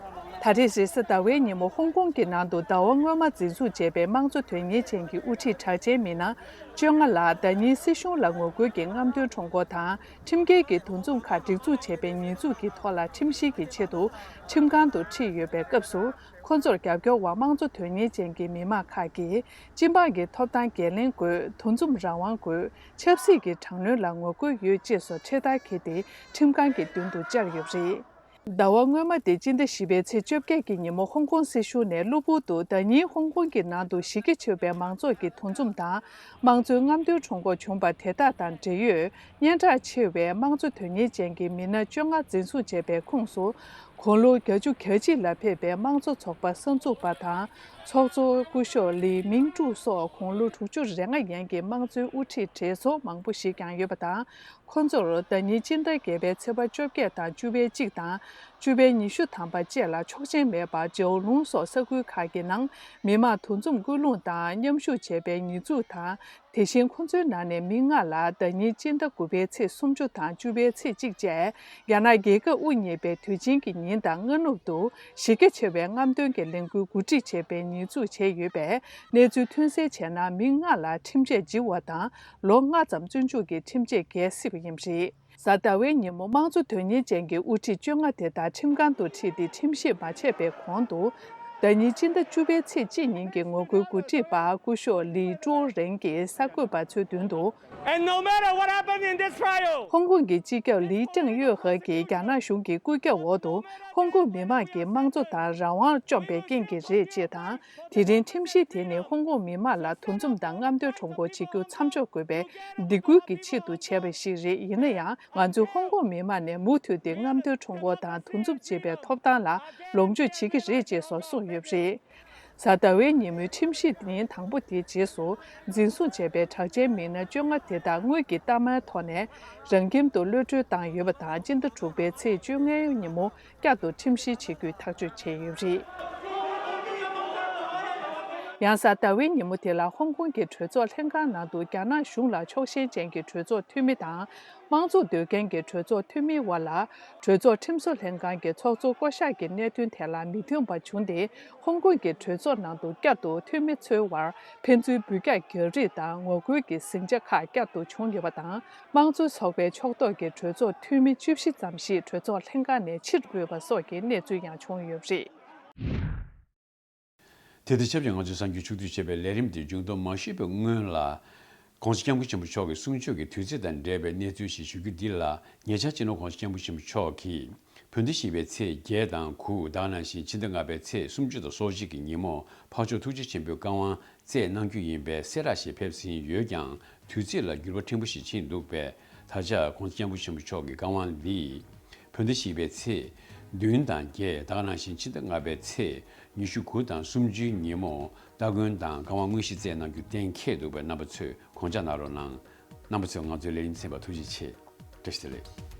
ད་རེས་རེས་གཟའ་ཟླ་བའི་ཉིན་མོ་ཧོང་ཀོང་གི་ནང་དུ་ཟླ་བ་སྔོན་མ་འཛིན་བཟུང་བྱས་པའི་དམངས་གཙོ་དོན་གཉེར་ཅན་གྱི་དབུ་ཁྲིད་གྲགས་ཅན་མི་སྣ་བཅོ་ལྔ་ལ་ཟླ་ཉིན་སྲིད་གཞུང་ལ་ངོ་རྒོལ་གྱི་རྔམ་སྟོན་ཁྲོམ་སྐོར་དང་ཁྲིམས་འགལ་གྱི་འདུ་འཛོམས་ཁག་སྒྲིག་འཛུགས་བྱས་པའི་ཉེས་འཛུགས་ཀྱི་ཐོག་ལ་ཁྲིམས་ཞིབ་ཀྱི་ཆེད་དུ་ཁྲིམས་ཁང་དུ་ཁྲིད་ཡོད་པའི་སྐབས་སུ། ཁོ་ཚོར་རྒྱབ་སྐྱོར་བ་དམངས་གཙོ་དོན་གཉེར་ཅན་གྱི་མི་མང་ཁག་གིས་སྤྱི་འབངས་ཀྱི་ཐོབ་ཐང་འགན་ལེན་དགོས། འདུ་འཛོམས་རང་དབང་དགོས། ཆབ་སྲིད་ཀྱི་དྲག་གནོན་ལ་ངོ་རྒོལ་ཡོད་ཅེས་སོགས་འཕྲེད་དར་འཁྱེར་ཏེ་ཁྲིམས་ཁང་གི་མདུན་དུ་བཅར་ཡོད་པ་རེད། ཟླ་བ་སྔོན་མ་སྟེ་སྤྱི་ཟླ་བཞི་པའི་ཚེས་བཅོ་བརྒྱད་ཀྱི་ཉིན་མོ་ཧོང་ཀོང་སྲིད་གཞུང་ནས་གློ་བུར་དུ་ཟླ་ཉིན་ཧོང་ཀོང་གི་ནང་དུ་གཞི་རྒྱ་ཆེ་བའི་མང་ཚོགས་ཀྱི་འདུ་འཛོམས་དང་དམངས་གཙོའི་རྔམ་སྟོན་ཁྲོམ་སྐོར་བྱུང་བ་དེ་དག་དང་འབྲེལ་ཡོད་སྙན་གྲགས་ཆེ་བའི་དམངས་གཙོ་དོན་གཉེར་ཅན་གྱི་མི་སྣ་བཅོ་ལྔ་འཛིན་བཟུང་བྱས་པའི་ཁོངས་སུ། དགུང་ལོ་བརྒྱད་ཅུ་གྱ་གཅིག་ལ་ཕེབས་པའི་དམངས་གཙོ་ཚོགས་པ་གསར་འཛུགས་པ་དང་། ཚོགས་གཙོ་སྐུ་ཞབས་ལི་མིང་ཀྲུའུ་སོགས་དགུང་ལོ་དྲུག་ཅུ་རེ་ལྔ་ཡན་གྱི་དམངས་གཙོའི་དབུ་ཁྲིད་གྲས་ཚོ་མང་པོ་ཞིག་ཀྱང་ཡོད་པ་དང་། ཁོ་ཚོར་ཟླ་ཉིན་སྤྱི་ཟླ་བརྒྱད་པའི་ཚེས་པ་བཅོ་བརྒྱད་དང་བཅུ་པའི་གཅིག་དང་། བཅུ་པའི་ཉི་ཤུ་ཐམ་པ་བཅས་ལ་ཆོག་མཆན་མེད་པར་ཇའོ་ལུང་སོགས་ས་ཁུལ་ཁག་གི་ནང་མི་མང་འདུ་འཛོམས་སྐུལ་སློང་དང་མཉམ་ཞུགས་བྱས་པའི་ཉེས་འཛུགས་དང་། དེ་བཞིན་ཁོ་ཚོའི་ནང་ནས་མི་ལྔ་ལ་ཟླ་ཉིན་སྤྱི་ཟླ་དགུ་པའི་ཚེས་སུམ་ཅུ་དང་བཅུ་པའི་ཚེས་གཅིག་བཅས་རྒྱ་ནག་རྒྱལ་ཁབ་དབུ་བརྙེས་པའི་དུས་ཆེན་གྱི་ཉིན་དང་སྔ་ནུབ་ཏུ་གཞི་རྒྱ་ཆེ་བའི་རྔམ་སྟོན་གྱི་ལས་འགུལ་གོ་སྒྲིག་བྱས་པའི་ཉེས་འཛུགས་བྱས་ཡོད་པས། གནས་ཚུལ་ཐོན་གསལ་བྱས་ན། མི་ལྔ་ལ་ཁྲིམས་ཆད་འཇལ་བ་དང་ལོ་ལྔ་ཙམ་བཙོན་འཇུག་གི་ཁྲིམས་ཆད་འགེལ་སྲིད་པ་ཡིན་པ་རེད། གཟའ་ཟླ་བའི་ཉིན་མོ་དམངས་གཙོ་དོན་གཉེར་ཅན་གྱི་དབུ་ཁྲིད་བཅོ་ལྔ་དེ་དག་ཁྲིམས་ཁང་དུ་ཁྲིད་དེ་ཁྲིམས་ཞིབ་མ་བྱས་པའི་གོང་དུ། ཟླ་ཉིན་སྤྱི་ཟླ་བཅུ་པའི་ཚེས་གཅིག་ཉིན་གྱི་ངོ་རྒོལ་གོ་སྒྲིག་པ་སྐུ་ཞབས་ལི་ཀྲོའུ་རེན་གྱིས་གསར་འགོད་པ་ཚོའི་མདུན་དུ། And no matter what happened in this trial, ཧོང་ཀོང་གི་སྤྱི་ཁྱབ་ལི་ཀྲེང་ཡོད་ཧེ་གིས་རྒྱ་ནག་གཞུང་གི་བཀོད་ཁྱབ་འོག་ཏུ་ཧོང་ཀོང་མི་མང་གི་དམངས་གཙོ་དང་རང་དབང་བཅོམ་པའི་རྐྱེན་གྱིས་རེད་ཅེས་དང་། དེ་རིང་ཁྲིམས་གཞི་དེ་ནི་ཧོང་ཀོང་མི་མང་ལ་འདུ་འཛོམས་དང་རྔམ་སྟོན་ཁྲོམ་སྐོར་བྱེད་རྒྱུ་མཚམས་འཇོག་དགོས་པའི་སྡིགས་སྐུལ་གྱི་ཆེད་དུ་བྱས་པ་ཞིག་རེད། ཡིན་ན་ཡང་། ང་ཚོས་ཧོང་ཀོང་མི་མང་ནས་མུ་མཐུད་དེ་རྔམ་སྟོན་ཁྲོམ་སྐོར་དང་འདུ་འཛོམས་བྱེད་པའི་ཐོབ་ཐང་ལ་ལོངས་སྤྱོད་བྱེད་ཀྱི་རེད་ཅེས་སོགས་གསུངས་ཡོད་པ་རེད། གཟའ་ཟླ་བའི་ཉིན་མོའི་ཁྲིམས་ཞིབ་ཉིན་དང་པོ་དེའི་རྗེས་སུ། འཛིན་བཟུང་བྱས་པའི་གྲགས་ཅན་མི་སྣ་བཅོ་ལྔ་དེ་དག་དངུལ་གྱི་གཏའ་མའི་ཐོག་ནས་རང་ཁྱིམ་དུ་གློད་གྲོལ་བཏང་ཡོད་པ་དང་། སྤྱི་ཟླ་དྲུག་པའི་ཚེས་བཅོ་ལྔའི་ཉིན་མོ། བསྐྱར་དུ་ཁྲིམས་བཤེར་བྱེད་རྒྱུའི་ཐག་གཅོད་བྱས་ཡོད་པ་རེད། ཡང་གཟའ་ཟླ་བའི་ཉིན་མོ་དེ་ལ་ཧོང་ཀོང་གི་གྲོས་ཚོགས་ལྷན་ཁང་ནང་དུ་རྒྱ་ནག་གཞུང་ལ་ཕྱོགས་ཞེན་ཅན་གྱི་གྲོས་ཚོགས་འཐུས་མི་དང་། དམངས་གཙོ་འདོད་མཁན་གྱི་གྲོས་ཚོགས་འཐུས་མིའི་དབར་ལ། གྲོས་ཚོགས་ཁྲིམས་བཟོ་ལྷན་ཁང་གི་ཚོགས་གཙོ་བསྐོ་གཞག་གི་གནད་དོན་ཐད་ལ་མི་མཐུན་པ་བྱུང་སྟེ། ཧོང་ཀོང་གི་གྲོས་ཚོགས་ནང་དུ་བསྐྱར་དུ་འཐུས་མི་ཚོའི་དབར་ཕན་ཚུན་འབུད་རྒྱག་རྒྱག་རེས་དང་ངོ་རྒོལ་གྱི་ཟིང་ཆ་ཁག་བསྐྱར་དུ་བྱུང་ཡོད་པ་དང་། དམངས་གཙོའི་ཚོགས་པའི་ཕྱོགས་གཏོགས་ཀྱི་གྲོས་ཚོགས་འཐུས་མི་བཅུ་བཞི་ཙམ་ཞིག་གྲོས་ཚོགས་ལྷན་ཁང་ནས་ཕྱིར་འབུད་པ་སོགས་ཀྱི་གནས་ཚུལ་ཡང་བྱུང་ཡོད་པ་རེད། དེ་དང་ཆབས་ཅིག་ང་ཚོས་གསར་འགྱུར་ཕྱོགས་བསྡུས་བྱས་པའི་ལས་རིམ་དེ་མཇུག་བསྡོམས་མ་ཞུས་པའི་སྔོན་ལ། ྋགོང་ས་ྋསྐྱབས་མགོན་ཆེན་པོ་མཆོག་གི་གསུང་ཆོས་ཀྱི་དུས་ཚིགས་དང་འབྲེལ་བའི་གནས་ཚུལ་ཞིག་ཞུ་རྒྱུ་འདི་ལ། ཉེ་ཆར་སྤྱི་ནོར་༧གོང་ས་༧སྐྱབས་མགོན་ཆེན་པོ་མཆོག་གིས། བོད་ཟླ་བཞི་པའི་ཚེས་བརྒྱད་དང་དགུ། ད་ག་ནང་བཞིན་ཕྱི་ཟླ་ལྔ་པའི་ཚེས་སུམ་ཅུ་དང་སོ་གཅིག་གི་ཉིན་མོ། འཕགས་མཆོག་ཐུགས་རྗེ་ཆེན་པོའི་བཀའ་དབང་སྩལ་གནང་རྒྱུ་ཡིན་པའི་གསལ་བསྒྲགས་ཤིག་ཕེབས་ཟིན་ཡོད་ཀྱང་། དུས་ཚིགས་ལ་འགྱུར་བ་ཕྲན་བུ་ཞིག་ཕྱིན་འདུག་པས། ད་ཆ་༧གོང་ས་༧སྐྱབས་མགོན་ཆེན་པོ་མཆོག་གི་བཀའ་དབང་འདིས། བོད་ཟླ་བཞི་པའི་ཚེས་བདུན་དང་བརྒྱད། ད་ག་ནང་བཞིན་ཕྱི་ཟླ་ལྔ་པའི་ཚེས་ཉི་ཤུ་དགུ་དང་སུམ་ཅུའི་ཉིན་མོ། སྟ་གོན་དང་བཀའ་དབང་དངོས་གཞི་སྩལ་གནང་རྒྱུ་གཏན་འཁེལ་འདུག་པས། རྣམ་པ་ཚོས་དགོངས་འཇགས་གནང་རོགས་གནང་། རྣམ་པ་ཚོས་ང་ཚོའི་ལས་རིམ་གསན་པར་ཐུགས་རྗེ་ཆེ། བཀྲ་ཤིས་བདེ་ལེགས།